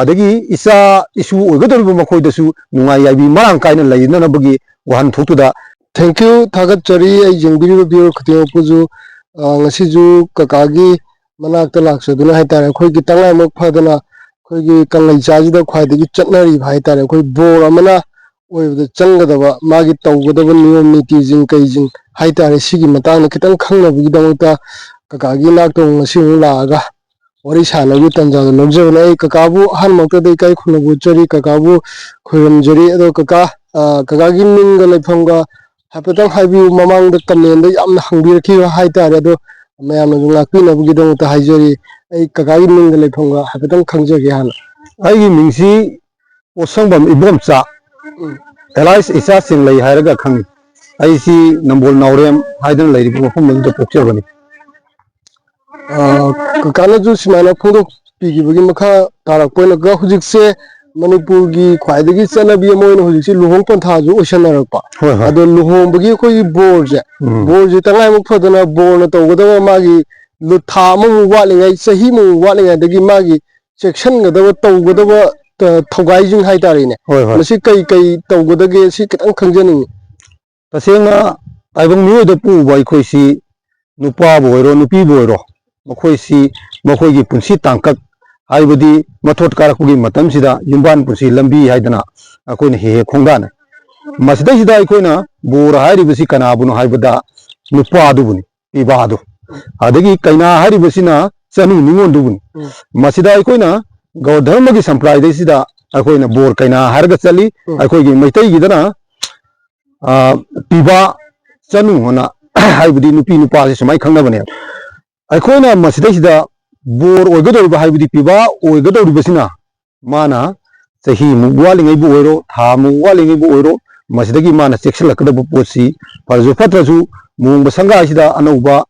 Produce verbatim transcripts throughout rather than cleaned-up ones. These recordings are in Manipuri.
ꯑꯗꯒꯤ ꯏꯆꯥ ꯏꯁꯨ ꯑꯣꯏꯒꯗꯧꯔꯤꯕ ꯃꯈꯣꯏꯗꯁꯨ ꯅꯨꯡꯉꯥꯏ ꯌꯥꯏꯕꯤ ꯃꯔꯥꯡ ꯀꯥꯏꯅ ꯂꯩꯅꯅꯕꯒꯤ ꯋꯥꯍꯟꯊꯣꯛꯇꯨꯗ꯫ Thank you, ꯊꯥꯒꯠꯆꯔꯤ꯫ ꯑꯩ ꯌꯦꯡꯕꯤꯔꯤꯕ viewer ꯈꯨꯗꯤꯡꯃꯛꯄꯨꯁꯨ, ꯑ, ꯉꯁꯤꯁꯨ ꯀꯀꯥꯒꯤ ꯃꯅꯥꯛꯇ ꯂꯥꯛꯆꯗꯨꯅ ꯍꯥꯏꯇꯥꯔꯦ, ꯑꯩꯈꯣꯏꯒꯤ ꯇꯉꯥꯏꯃꯛ ꯐꯗꯅ ꯑꯩꯈꯣꯏꯒꯤ ꯀꯪꯂꯩ ꯆꯥꯁꯤꯗ ꯈ꯭ꯋꯥꯏꯗꯒꯤ ꯆꯠꯅꯔꯤꯕ ꯍꯥꯏꯇꯥꯔꯦ, ꯑꯩꯈꯣꯏ ꯕꯣꯔ ꯑꯃꯅ ꯑꯣꯏꯕꯗ ꯆꯪꯒꯗꯕ ꯃꯥꯒꯤ ꯇꯧꯒꯗꯕ ꯅꯤꯌꯣꯝ ꯅꯤꯇꯤꯁꯤꯡ ꯀꯩꯁꯤꯡ ꯍꯥꯏꯇꯥꯔꯦ, ꯁꯤꯒꯤ ꯃꯇꯥꯡꯗ ꯈꯤꯇꯪ ꯈꯪꯅꯕꯒꯤꯗꯃꯛꯇ ꯀꯀꯥꯒꯤ ꯏꯅꯥꯛꯇ ꯉꯁꯤ ꯑꯃꯨꯛ ꯂꯥꯛꯑꯒ ꯋꯥꯔꯤ ꯁꯥꯟꯅꯕꯒꯤ ꯇꯥꯟꯖꯥꯗꯣ ꯂꯧꯖꯕꯅꯦ꯫ ꯑꯩ ꯀꯀꯥꯕꯨ ꯑꯍꯥꯟꯕꯃꯛꯇꯗ ꯏꯀꯥꯏ ꯈꯨꯝꯅꯕ ꯎꯠꯆꯔꯤ, ꯀꯀꯥꯕꯨ ꯈꯣꯏꯔꯝꯖꯔꯤ꯫ ꯑꯗꯣ ꯀꯀꯥ, ꯑ, ꯀꯀꯥꯒꯤ ꯃꯤꯡꯒ ꯂꯩꯐꯝꯒ ꯍꯥꯏꯐꯦꯠꯇꯪ ꯍꯥꯏꯕꯤꯌꯨ꯫ ꯃꯃꯥꯡꯗ comment ꯗ ꯌꯥꯝꯅ ꯍꯪꯕꯤꯔꯛꯈꯤꯕ ꯍꯥꯏꯇꯥꯔꯦ, ꯑꯗꯣ ꯃꯌꯥꯝꯅꯁꯨ ꯉꯥꯛꯄꯤꯅꯕꯒꯤꯗꯃꯛꯇ ꯍꯥꯏꯖꯔꯤ꯫ ꯑꯩ ꯀꯀꯥꯒꯤ ꯃꯤꯡꯒ ꯂꯩꯐꯝꯒ ꯍꯥꯏꯐꯦꯠꯇꯪ ꯈꯪꯖꯒꯦ ꯍꯥꯟꯅ꯫ ꯑꯩꯒꯤ ꯃꯤꯡꯁꯤ ꯄꯣꯠꯁꯪꯕꯝ ꯏꯕꯣꯝꯆꯥ, ꯎꯝ꯫ alias ꯏꯆꯥ ꯆꯤꯡꯂꯩ ꯍꯥꯏꯔꯒ ꯈꯪꯅꯩ꯫ ꯑꯩꯁꯤ ꯅꯝꯕꯣꯜ ꯅꯥꯎꯔꯦꯝ ꯍꯥꯏꯗꯅ ꯂꯩꯔꯤꯕ ꯃꯐꯝ ꯑꯗꯨꯗ ꯄꯣꯛꯆꯕꯅꯤ꯫ ꯑ, ꯀꯀꯥꯅꯁꯨ ꯁꯨꯃꯥꯏꯅ ꯐꯣꯡꯗꯣꯛꯄꯤꯈꯤꯕꯒꯤ ꯃꯈꯥ ꯇꯥꯔꯛꯄ ꯑꯣꯏꯅ, ꯀꯀꯥ, ꯍꯧꯖꯤꯛꯁꯦ ꯃꯅꯤꯄꯨꯔꯒꯤ ꯈ꯭ꯋꯥꯏꯗꯒꯤ ꯆꯠꯅꯕꯤ ꯑꯃ ꯑꯣꯏꯅ ꯍꯧꯖꯤꯛꯁꯦ ꯂꯨꯍꯣꯡ ꯄꯟꯊꯥꯁꯨ ꯑꯣꯏꯁꯟꯅꯔꯛꯄ꯫ ꯍꯣꯏ, ꯍꯣꯏ꯫ ꯑꯗꯣ ꯂꯨꯍꯣꯡꯕꯒꯤ ꯑꯩꯈꯣꯏꯒꯤ ꯕꯣꯔꯁꯦ, ꯎꯝ꯫ ꯕꯣꯔꯁꯦ ꯇꯉꯥꯏꯃꯛ ꯐꯗꯅ ꯕꯣꯔꯅ ꯇꯧꯒꯗꯕ ꯃꯥꯒꯤ ꯂꯨ-, ꯊꯥ ꯑꯃꯃꯨꯛ ꯋꯥꯠꯂꯤꯉꯩ, ꯆꯍꯤ ꯑꯃꯃꯨꯛ ꯋꯥꯠꯂꯤꯉꯩꯗꯒꯤ ꯃꯥꯒꯤ ꯆꯦꯛꯁꯤꯟꯒꯗꯕ, ꯇꯧꯒꯗꯕ, ꯑ, ꯊꯧꯒꯥꯏꯁꯤꯡ ꯍꯥꯏꯇꯥꯔꯦꯅꯦ꯫ ꯍꯣꯏ, ꯍꯣꯏ꯫ ꯃꯁꯤ ꯀꯩ ꯀꯩ ꯇꯧꯒꯗꯒꯦ, ꯁꯤ ꯈꯤꯇꯪ ꯈꯪꯖꯅꯤꯡꯉꯤ꯫ ꯇꯁꯦꯡꯅ ꯇꯥꯏꯕꯪ ꯃꯤꯑꯣꯏꯗ ꯄꯣꯛꯎꯕ ꯑꯩꯈꯣꯏꯁꯤ, ꯅꯨꯄꯥꯕꯨ ꯑꯣꯏꯔꯣ, ꯅꯨꯄꯤꯕꯨ ꯑꯣꯏꯔꯣ, ꯃꯈꯣꯏꯁꯤ ꯃꯈꯣꯏꯒꯤ ꯄꯨꯟꯁꯤ ꯇꯥꯡꯀꯛ, ꯍꯥꯏꯕꯗꯤ ꯃꯊꯣꯠ ꯀꯥꯔꯛꯄꯒꯤ ꯃꯇꯝꯁꯤꯗ ꯌꯨꯝꯕꯥꯟ ꯄꯨꯟꯁꯤ ꯂꯝꯕꯤ ꯍꯥꯏꯗꯅ ꯑꯩꯈꯣꯏꯅ ꯍꯦꯛ ꯍꯦꯛ ꯈꯣꯡꯗꯥꯅꯩ꯫ ꯃꯁꯤꯗꯩꯁꯤꯗ ꯑꯩꯈꯣꯏꯅ ꯕꯣꯔ ꯍꯥꯏꯔꯤꯕꯁꯤ ꯀꯅꯥꯕꯨꯅꯣ ꯍꯥꯏꯕꯗ ꯅꯨꯄꯥꯗꯨꯕꯨꯅꯤ, ꯄꯤꯕꯥꯗꯨ꯫ ꯑꯗꯒꯤ ꯀꯩꯅꯥ ꯍꯥꯏꯔꯤꯕꯁꯤꯅ ꯆꯅꯨ ꯅꯤꯉꯣꯟꯗꯨꯕꯨꯅꯤ꯫ ꯎꯝ꯫ ꯃꯁꯤꯗ ꯑꯩꯈꯣꯏꯅ ꯒꯧꯔ ꯙꯔꯃꯒꯤ ꯁꯝꯄ꯭ꯔꯗꯥꯌꯁꯤꯗ ꯑꯩꯈꯣꯏꯅ ꯕꯣꯔ ꯀꯩꯅꯥ ꯍꯥꯏꯔꯒ ꯆꯠꯂꯤ꯫ ꯎꯝ꯫ ꯑꯩꯈꯣꯏꯒꯤ ꯃꯩꯇꯩꯒꯤꯗꯅ, ꯑ, ꯄꯤꯕꯥ ꯆꯅꯨ ꯑꯅ ꯍꯥꯏꯕꯗꯤ ꯅꯨꯄꯤ ꯅꯨꯄꯥꯁꯦ ꯁꯨꯃꯥꯏꯅ ꯈꯪꯅꯕꯅꯦꯕ꯫ ꯑꯩꯈꯣꯏꯅ ꯃꯁꯤꯗꯩꯁꯤꯗ ꯕꯣꯔ ꯑꯣꯏꯒꯗꯧꯔꯤꯕ ꯍꯥꯏꯕꯗꯤ ꯄꯤꯕꯥ ꯑꯣꯏꯒꯗꯧꯔꯤꯕꯁꯤꯅ ꯃꯥꯅ ꯆꯍꯤꯃꯨꯛ ꯋꯥꯠꯂꯤꯉꯩꯕꯨ ꯑꯣꯏꯔꯣ, ꯊꯥꯃꯨꯛ ꯋꯥꯠꯂꯤꯉꯩꯕꯨ ꯑꯣꯏꯔꯣ, ꯃꯁꯤꯗꯒꯤ ꯃꯥꯅ ꯆꯦꯛꯁꯤꯜꯂꯛꯀꯗꯕ ꯄꯣꯠꯁꯤ ꯐꯔꯁꯨ ꯐꯠꯇ꯭ꯔꯁꯨ ꯂꯨꯍꯣꯡꯕ ꯁꯪꯒꯥꯏꯁꯤꯗ ꯑꯅꯧꯕ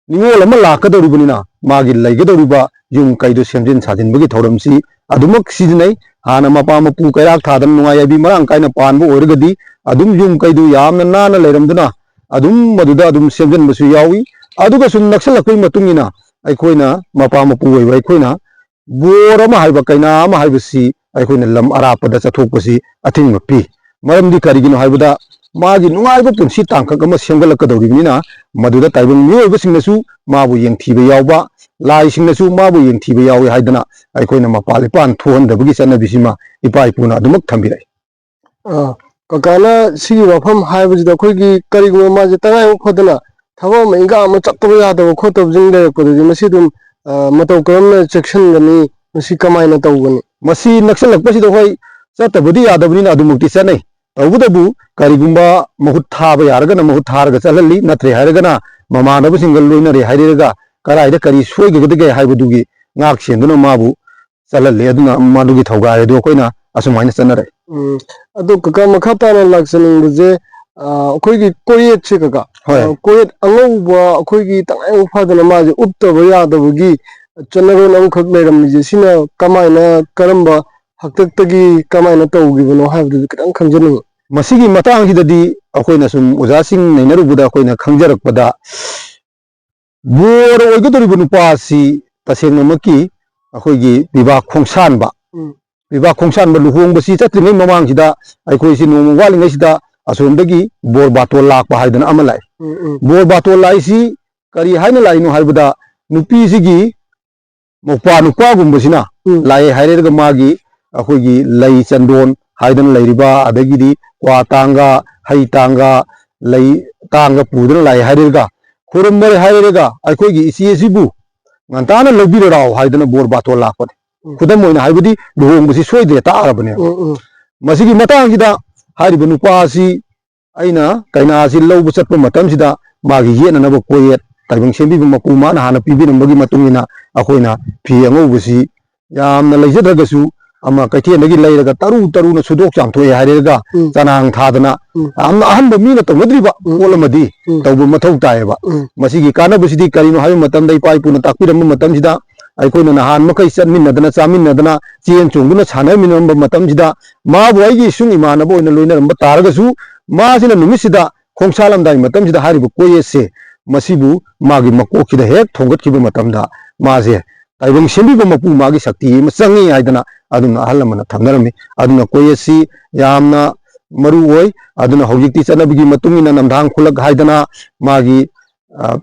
ꯅꯤꯉꯣꯜ ꯑꯃ ꯂꯥꯛꯀꯗꯧꯔꯤꯕꯅꯤꯅ ꯃꯥꯒꯤ ꯂꯩꯒꯗꯧꯔꯤꯕ ꯌꯨꯝ ꯀꯩꯗꯨ ꯁꯦꯝꯖꯤꯟ ꯁꯥꯖꯤꯟꯕꯒꯤ ꯊꯧꯔꯝꯁꯤ ꯑꯗꯨꯃꯛ ꯁꯤꯖꯤꯟꯅꯩ꯫ ꯍꯥꯟꯅ ꯃꯄꯥ ꯃꯄꯨ ꯀꯩꯔꯥꯛ ꯊꯥꯗꯅ ꯅꯨꯡꯉꯥꯏ ꯌꯥꯏꯕꯤ ꯃꯔꯥꯡ ꯀꯥꯏꯅ ꯄꯥꯟꯕ ꯑꯣꯏꯔꯒꯗꯤ ꯑꯗꯨꯝ ꯌꯨꯝ ꯀꯩꯗꯨ ꯌꯥꯝꯅ ꯅꯥꯟꯅ ꯂꯩꯔꯝꯗꯨꯅ ꯑꯗꯨꯝ ꯃꯗꯨꯗ ꯑꯗꯨꯝ ꯁꯦꯝꯖꯤꯟꯕꯁꯨ ꯌꯥꯎꯏ꯫ ꯑꯗꯨꯒ ꯁꯨꯝ ꯅꯛꯁꯜꯂꯛꯄꯒꯤ ꯃꯇꯨꯡ ꯏꯟꯅ ꯑꯩꯈꯣꯏꯅ, ꯃꯄꯥ ꯃꯄꯨ ꯑꯣꯏꯕ ꯑꯩꯈꯣꯏꯅ ꯕꯣꯔ ꯑꯃ ꯍꯥꯏꯕ, ꯀꯩꯅꯥ ꯑꯃ ꯍꯥꯏꯕꯁꯤ ꯑꯩꯈꯣꯏꯅ ꯂꯝ ꯑꯔꯥꯞꯄꯗ ꯆꯠꯊꯣꯛꯄꯁꯤ ꯑꯊꯤꯡꯕ ꯄꯤ꯫ ꯃꯔꯝꯗꯤ ꯀꯔꯤꯒꯤꯅꯣ ꯍꯥꯏꯕꯗ, ꯃꯥꯒꯤ ꯅꯨꯡꯉꯥꯏꯕ ꯄꯨꯟꯁꯤ ꯇꯥꯡꯀꯛ ꯑꯃ ꯁꯦꯝꯒꯠꯂꯛꯀꯗꯧꯔꯤꯕꯅꯤꯅ, ꯃꯗꯨꯗ ꯇꯥꯏꯕꯪ ꯃꯤꯑꯣꯏꯕꯁꯤꯡꯅꯁꯨ ꯃꯥꯕꯨ ꯌꯦꯡꯊꯤꯕ ꯌꯥꯎꯕ, ꯂꯥꯏꯁꯤꯡꯅꯁꯨ ꯃꯥꯕꯨ ꯌꯦꯡꯊꯤꯕ ꯌꯥꯎꯏ ꯍꯥꯏꯗꯅ ꯑꯩꯈꯣꯏꯅ ꯃꯄꯥꯟ ꯏꯄꯥꯟ ꯊꯣꯛꯍꯟꯗꯕꯒꯤ ꯆꯠꯅꯕꯤꯁꯤꯃ ꯏꯄꯥ ꯏꯄꯨꯅ ꯑꯗꯨꯃꯛ ꯊꯝꯕꯤꯔꯛꯏ꯫ ꯑꯥ, ꯀꯀꯥꯅ ꯁꯤꯒꯤ ꯋꯥꯐꯝ ꯍꯥꯏꯕꯁꯤꯗ, ꯑꯩꯈꯣꯏꯒꯤ ꯀꯔꯤꯒꯨꯝꯕ ꯃꯥꯁꯦ ꯇꯉꯥꯏ ꯐꯗꯅ ꯊꯕꯛ ꯑꯃ ꯏꯟꯈꯥꯡ ꯑꯃ ꯆꯠꯇꯕ ꯌꯥꯗꯕ ꯈꯣꯠꯇꯕꯁꯤꯡ ꯂꯩꯔꯛꯄꯗꯗꯤ, ꯃꯁꯤ ꯑꯗꯨꯝ, ꯑ, ꯃꯇꯧ ꯀꯔꯝꯅ ꯆꯦꯛꯁꯤꯟꯒꯅꯤ? ꯃꯁꯤ ꯀꯃꯥꯏꯅ ꯇꯧꯒꯅꯤ? ꯃꯁꯤ ꯅꯛꯁꯜꯂꯛꯄꯁꯤꯗ, ꯍꯣꯏ, ꯆꯠꯇꯕꯗꯤ ꯌꯥꯗꯕꯅꯤꯅ ꯑꯗꯨꯃꯛꯇꯤ ꯆꯠꯅꯩ꯫ ꯇꯧꯕꯇꯕꯨ ꯀꯔꯤꯒꯨꯝꯕ ꯃꯍꯨꯠ ꯊꯥꯕ ꯌꯥꯔꯒꯅ ꯃꯍꯨꯠ ꯊꯥꯔꯒ ꯆꯠꯍꯜꯂꯤ, ꯅꯠꯇ꯭ꯔꯦ ꯍꯥꯏꯔꯒꯅ ꯃꯃꯥꯟꯅꯕꯁꯤꯡꯒ ꯂꯣꯏꯅꯔꯦ ꯍꯥꯏꯔꯒ ꯀꯗꯥꯏꯗ ꯀꯔꯤ ꯁꯣꯏꯒꯗꯒꯦ ꯍꯥꯏꯕꯗꯨꯒꯤ ꯉꯥꯛ ꯁꯦꯟꯗꯨꯅ ꯃꯥꯕꯨ ꯆꯠꯍꯜꯂꯤ꯫ ꯑꯗꯨꯅ ꯃꯗꯨꯒꯤ ꯊꯧꯒꯥꯏ ꯑꯗꯨ ꯑꯩꯈꯣꯏꯅ ꯑꯁꯨꯃꯥꯏꯅ ꯆꯠꯅꯔꯛꯏ꯫ ꯎꯝ꯫ ꯑꯗꯣ ꯀꯀꯥ, ꯃꯈꯥ ꯇꯥꯅ ꯂꯥꯛꯆꯅꯤꯡꯕꯁꯦ, ꯑ, ꯑꯩꯈꯣꯏꯒꯤ ꯀꯣꯌꯦꯠꯁꯦ ꯀꯀꯥ, ꯍꯣꯏ꯫ ꯑ, ꯀꯣꯌꯦꯠ ꯑꯉꯧꯕ ꯑꯩꯈꯣꯏꯒꯤ ꯇꯉꯥꯏ ꯐꯗꯅ ꯃꯥꯁꯦ ꯎꯞꯇꯕ ꯌꯥꯗꯕꯒꯤ ꯆꯠꯅꯔꯣꯟ ꯑꯃꯈꯛ ꯂꯩꯔꯝꯃꯤꯁꯦ, ꯁꯤꯅ ꯀꯃꯥꯏꯅ, ꯀꯔꯝꯕ ꯍꯥꯛꯇꯛꯇꯒꯤ ꯀꯃꯥꯏꯅ ꯇꯧꯈꯤꯕꯅꯣ ꯍꯥꯏꯕꯗꯨꯁꯨ ꯈꯤꯇꯪ ꯈꯪꯖꯅꯤꯡꯉꯤ꯫ ꯃꯁꯤꯒꯤ ꯃꯇꯥꯡꯁꯤꯗꯗꯤ ꯑꯩꯈꯣꯏꯅ ꯁꯨꯝ ꯑꯣꯖꯥꯁꯤꯡ ꯅꯩꯅꯔꯨꯕꯗ ꯑꯩꯈꯣꯏꯅ ꯈꯪꯖꯔꯛꯄꯗ, ꯕꯣꯔ ꯑꯣꯏꯒꯗꯧꯔꯤꯕ ꯅꯨꯄꯥ ꯑꯁꯤ ꯇꯁꯦꯡꯅꯃꯛꯀꯤ ꯑꯩꯈꯣꯏꯒꯤ ꯄꯤꯕꯥ ꯈꯣꯡꯁꯥꯟꯕ, ꯎꯝ꯫ ꯄꯤꯕꯥ ꯈꯣꯡꯁꯥꯟꯕ ꯂꯨꯍꯣꯡꯕꯁꯤ ꯆꯠꯇ꯭ꯔꯤꯉꯩ ꯃꯃꯥꯡꯁꯤꯗ ꯑꯩꯈꯣꯏꯁꯤ ꯅꯣꯡꯃ ꯋꯥꯠꯂꯤꯉꯩꯁꯤꯗ ꯑꯁꯣꯝꯗꯒꯤ ꯕꯣꯔ ꯕꯥꯇꯣꯜ ꯂꯥꯛꯄ ꯍꯥꯏꯗꯅ ꯑꯃ ꯂꯥꯛꯏ꯫ ꯎꯝ, ꯎꯝ꯫ ꯕꯣꯔ ꯕꯥꯇꯣꯜ ꯂꯥꯛꯏꯁꯤ ꯀꯔꯤ ꯍꯥꯏꯅ ꯂꯥꯛꯏꯅꯣ ꯍꯥꯏꯕꯗ, ꯅꯨꯄꯤꯁꯤꯒꯤ ꯃꯧꯄ꯭ꯋꯥ ꯅꯨꯄꯥꯒꯨꯝꯕꯁꯤꯅ ꯎꯝ꯫ ꯂꯥꯛꯑꯦ ꯍꯥꯏꯔꯒ ꯃꯥꯒꯤ ꯑꯩꯈꯣꯏꯒꯤ ꯂꯩ ꯆꯟꯗꯣꯟ ꯍꯥꯏꯗꯅ ꯂꯩꯔꯤꯕ, ꯑꯗꯒꯤꯗꯤ ꯀ꯭ꯋꯥ ꯇꯥꯡꯒ, ꯍꯩ ꯇꯥꯡꯒ, ꯂꯩ ꯇꯥꯡꯒ ꯄꯨꯗꯨꯅ ꯂꯥꯛꯑꯦ ꯍꯥꯏꯔꯒ, ꯈꯨꯔꯨꯝꯕꯔꯦ ꯍꯥꯏꯔꯒ ꯑꯩꯈꯣꯏꯒꯤ ꯏꯆꯦꯁꯤꯕꯨ ꯉꯟꯇꯥꯅ ꯂꯧꯕꯤꯔꯔꯥꯎ ꯍꯥꯏꯗꯅ ꯕꯣꯔ ꯕꯥꯇꯣꯟ ꯂꯥꯛꯄꯅꯤ꯫ ꯎꯝ꯫ ꯈꯨꯗꯝ ꯑꯣꯏꯅ ꯍꯥꯏꯕꯗꯤ ꯂꯨꯍꯣꯡꯕꯁꯤ ꯁꯣꯏꯗ꯭ꯔꯦ ꯇꯥꯔꯕꯅꯦꯕ꯫ ꯎꯝ, ꯎꯝ꯫ ꯃꯁꯤꯒꯤ ꯃꯇꯥꯡꯁꯤꯗ ꯍꯥꯏꯔꯤꯕ ꯅꯨꯄꯥ ꯑꯁꯤ ꯑꯩꯅ ꯀꯩꯅꯥꯁꯤ ꯂꯧꯕ ꯆꯠꯄ ꯃꯇꯝꯁꯤꯗ ꯃꯥꯒꯤ ꯌꯦꯠꯅꯅꯕ ꯀꯣꯌꯦꯠ ꯇꯥꯏꯕꯪ ꯁꯦꯝꯕꯤꯕ ꯃꯄꯨ ꯃꯥꯅ ꯍꯥꯟꯅ ꯄꯤꯕꯤꯔꯝꯕꯒꯤ ꯃꯇꯨꯡ ꯏꯟꯅ ꯑꯩꯈꯣꯏꯅ ꯐꯤ ꯑꯉꯧꯕꯁꯤ ꯌꯥꯝꯅ ꯂꯩꯖꯗ꯭ꯔꯒꯁꯨ ꯑꯃ ꯀꯩꯊꯦꯜꯗꯒꯤ ꯂꯩꯔꯒ ꯇꯔꯨ ꯇꯔꯨꯅ ꯁꯨꯗꯣꯛ ꯆꯥꯝꯊꯣꯛꯑꯦ ꯍꯥꯏꯔꯒ ꯎꯝ꯫ ꯆꯅꯥꯡ ꯊꯥꯗꯅ ꯎꯝ꯫ ꯌꯥꯝꯅ ꯑꯍꯟꯕ ꯃꯤꯅ ꯇꯧꯅꯗ꯭ꯔꯤꯕ ꯎꯝ꯫ ꯄꯣꯠ ꯑꯃꯗꯤ ꯎꯝ꯫ ꯇꯧꯕ ꯃꯊꯧ ꯇꯥꯏꯌꯦꯕ꯫ ꯎꯝ꯫ ꯃꯁꯤꯒꯤ ꯀꯥꯟꯅꯕꯁꯤꯗꯤ ꯀꯔꯤꯅꯣ ꯍꯥꯏꯕ ꯃꯇꯝꯗ ꯏꯄꯥ ꯏꯄꯨꯅ ꯇꯥꯛꯄꯤꯔꯝꯕ ꯃꯇꯝꯁꯤꯗ ꯑꯩꯈꯣꯏꯅ ꯅꯍꯥꯟ ꯃꯈꯩ ꯆꯠꯃꯤꯟꯅꯗꯅ ꯆꯥꯃꯤꯟꯅꯗꯅ ꯆꯦꯟ ꯆꯣꯡꯗꯨꯅ ꯁꯥꯟꯅꯃꯤꯟꯅꯔꯝꯕ ꯃꯇꯝꯁꯤꯗ ꯃꯥꯕꯨ ꯑꯩꯒꯤ ꯏꯁꯨꯡ ꯏꯃꯥꯟꯅꯕ ꯑꯣꯏꯅ ꯂꯣꯏꯅꯔꯝꯕ ꯇꯥꯔꯒꯁꯨ ꯃꯥꯁꯤꯅ ꯅꯨꯃꯤꯠꯁꯤꯗ ꯈꯣꯡꯁꯥꯜꯂꯝꯗꯥꯏ ꯃꯇꯝꯁꯤꯗ ꯍꯥꯏꯔꯤꯕ ꯀꯣꯌꯦꯠꯁꯦ ꯃꯁꯤꯕꯨ ꯃꯥꯒꯤ ꯃꯀꯣꯛꯁꯤꯗ ꯍꯦꯛ ꯊꯣꯡꯒꯠꯈꯤꯕ ꯃꯇꯝꯗ ꯃꯥꯁꯦ ꯇꯥꯏꯕꯪ ꯁꯦꯝꯕꯤꯕ ꯃꯄꯨ ꯃꯥꯒꯤ ꯁꯛꯇꯤ ꯑꯃ ꯆꯪꯉꯤ ꯍꯥꯏꯗꯅ ꯑꯗꯨꯝꯅ ꯑꯍꯜ ꯂꯃꯟꯅ ꯊꯝꯅꯔꯝꯃꯤ꯫ ꯑꯗꯨꯅ ꯑꯩꯈꯣꯏ ꯑꯁꯤ ꯌꯥꯝꯅ ꯃꯔꯨ ꯑꯣꯏ꯫ ꯑꯗꯨꯅ ꯍꯧꯖꯤꯛꯇꯤ ꯆꯠꯅꯕꯤꯒꯤ ꯃꯇꯨꯡ ꯏꯟꯅ ꯅꯝꯊꯥꯡ ꯈꯨꯂꯛ ꯍꯥꯏꯗꯅ ꯃꯥꯒꯤ, ꯑ,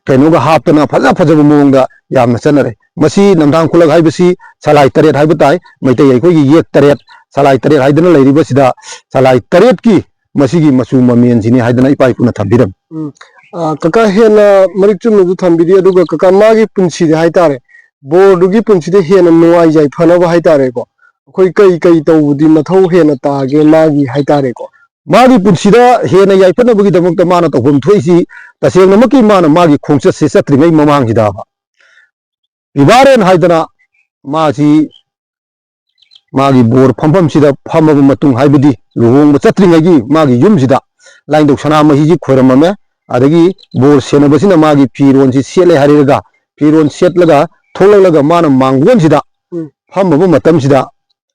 ꯀꯩꯅꯣꯒ ꯍꯥꯞꯇꯅ ꯐꯖ ꯐꯖꯕ ꯃꯑꯣꯡꯗ ꯌꯥꯝꯅ ꯆꯠꯅꯔꯦ꯫ ꯃꯁꯤ ꯅꯝꯊꯥꯡ ꯈꯨꯂꯛ ꯍꯥꯏꯕꯁꯤ ꯁꯂꯥꯏ ꯇꯔꯦꯠ ꯍꯥꯏꯕ ꯇꯥꯏ꯫ ꯃꯩꯇꯩ ꯑꯩꯈꯣꯏꯒꯤ ꯌꯦꯛ ꯇꯔꯦꯠ, ꯁꯂꯥꯏ ꯇꯔꯦꯠ ꯍꯥꯏꯗꯅ ꯂꯩꯔꯤꯕꯁꯤꯗ ꯁꯂꯥꯏ ꯇꯔꯦꯠꯀꯤ ꯃꯁꯤꯒꯤ ꯃꯆꯨ ꯃꯃꯦꯟꯁꯤꯅꯤ ꯍꯥꯏꯗꯅ ꯏꯄꯥ ꯏꯄꯨꯅ ꯊꯝꯕꯤꯔꯝꯃꯤ꯫ ꯎꯝ꯫ ꯑ, ꯀꯀꯥ ꯍꯦꯟꯅ ꯃꯔꯤꯛ ꯆꯨꯝꯅꯁꯨ ꯊꯝꯕꯤꯔꯤ, ꯑꯗꯨꯒ ꯀꯀꯥ ꯃꯥꯒꯤ ꯄꯨꯟꯁꯤꯗ ꯍꯥꯏꯇꯥꯔꯦ, ꯕꯣꯔꯗꯨꯒꯤ ꯄꯨꯟꯁꯤꯗ ꯍꯦꯟꯅ ꯅꯨꯡꯉꯥꯏ ꯌꯥꯏꯐꯅꯕ ꯍꯥꯏꯇꯥꯔꯦꯀꯣ, ꯑꯩꯈꯣꯏ ꯀꯩ ꯀꯩ ꯇꯧꯕꯗꯤ ꯃꯊꯧ ꯍꯦꯟꯅ ꯇꯥꯒꯦ ꯃꯥꯒꯤ ꯍꯥꯏꯇꯥꯔꯦꯀꯣ? ꯃꯥꯒꯤ ꯄꯨꯟꯁꯤꯗ ꯍꯦꯟꯅ ꯌꯥꯏꯐꯅꯕꯒꯤꯗꯃꯛꯇ ꯃꯥꯅ ꯇꯧꯐꯝ ꯊꯣꯛꯏꯁꯤ ꯇꯁꯦꯡꯅꯃꯛꯀꯤ ꯃꯥꯅ ꯃꯥꯒꯤ ꯈꯣꯡꯆꯠꯁꯦ ꯆꯠꯇ꯭ꯔꯤꯉꯩ ꯃꯃꯥꯡꯁꯤꯗ ꯄꯤꯕꯥꯔꯦꯟ ꯍꯥꯏꯗꯅ ꯃꯥꯁꯤ ꯃꯥꯒꯤ ꯕꯣꯔ ꯐꯝꯐꯝꯁꯤꯗ ꯐꯝꯃꯕ ꯃꯇꯨꯡ, ꯍꯥꯏꯕꯗꯤ ꯂꯨꯍꯣꯡꯕ ꯆꯠꯇ꯭ꯔꯤꯉꯩꯒꯤ ꯃꯥꯒꯤ ꯌꯨꯝꯁꯤꯗ ꯂꯥꯏꯅꯤꯡꯊꯧ ꯁꯅꯥꯃꯍꯤꯁꯤ ꯈꯣꯏꯔꯝꯃꯝꯃꯦ꯫ ꯑꯗꯒꯤ ꯕꯣꯔ ꯁꯦꯟꯅꯕꯁꯤꯅ ꯃꯥꯒꯤ ꯐꯤꯔꯣꯟꯁꯤ ꯁꯦꯠꯂꯦ ꯍꯥꯏꯔꯒ ꯐꯤꯔꯣꯟ ꯁꯦꯠꯂꯒ ꯊꯣꯛꯂꯛꯂꯒ ꯃꯥꯅ ꯃꯥꯡꯒꯣꯟꯁꯤꯗ ꯎꯝ꯫ ꯐꯝꯃꯕ ꯃꯇꯝꯁꯤꯗ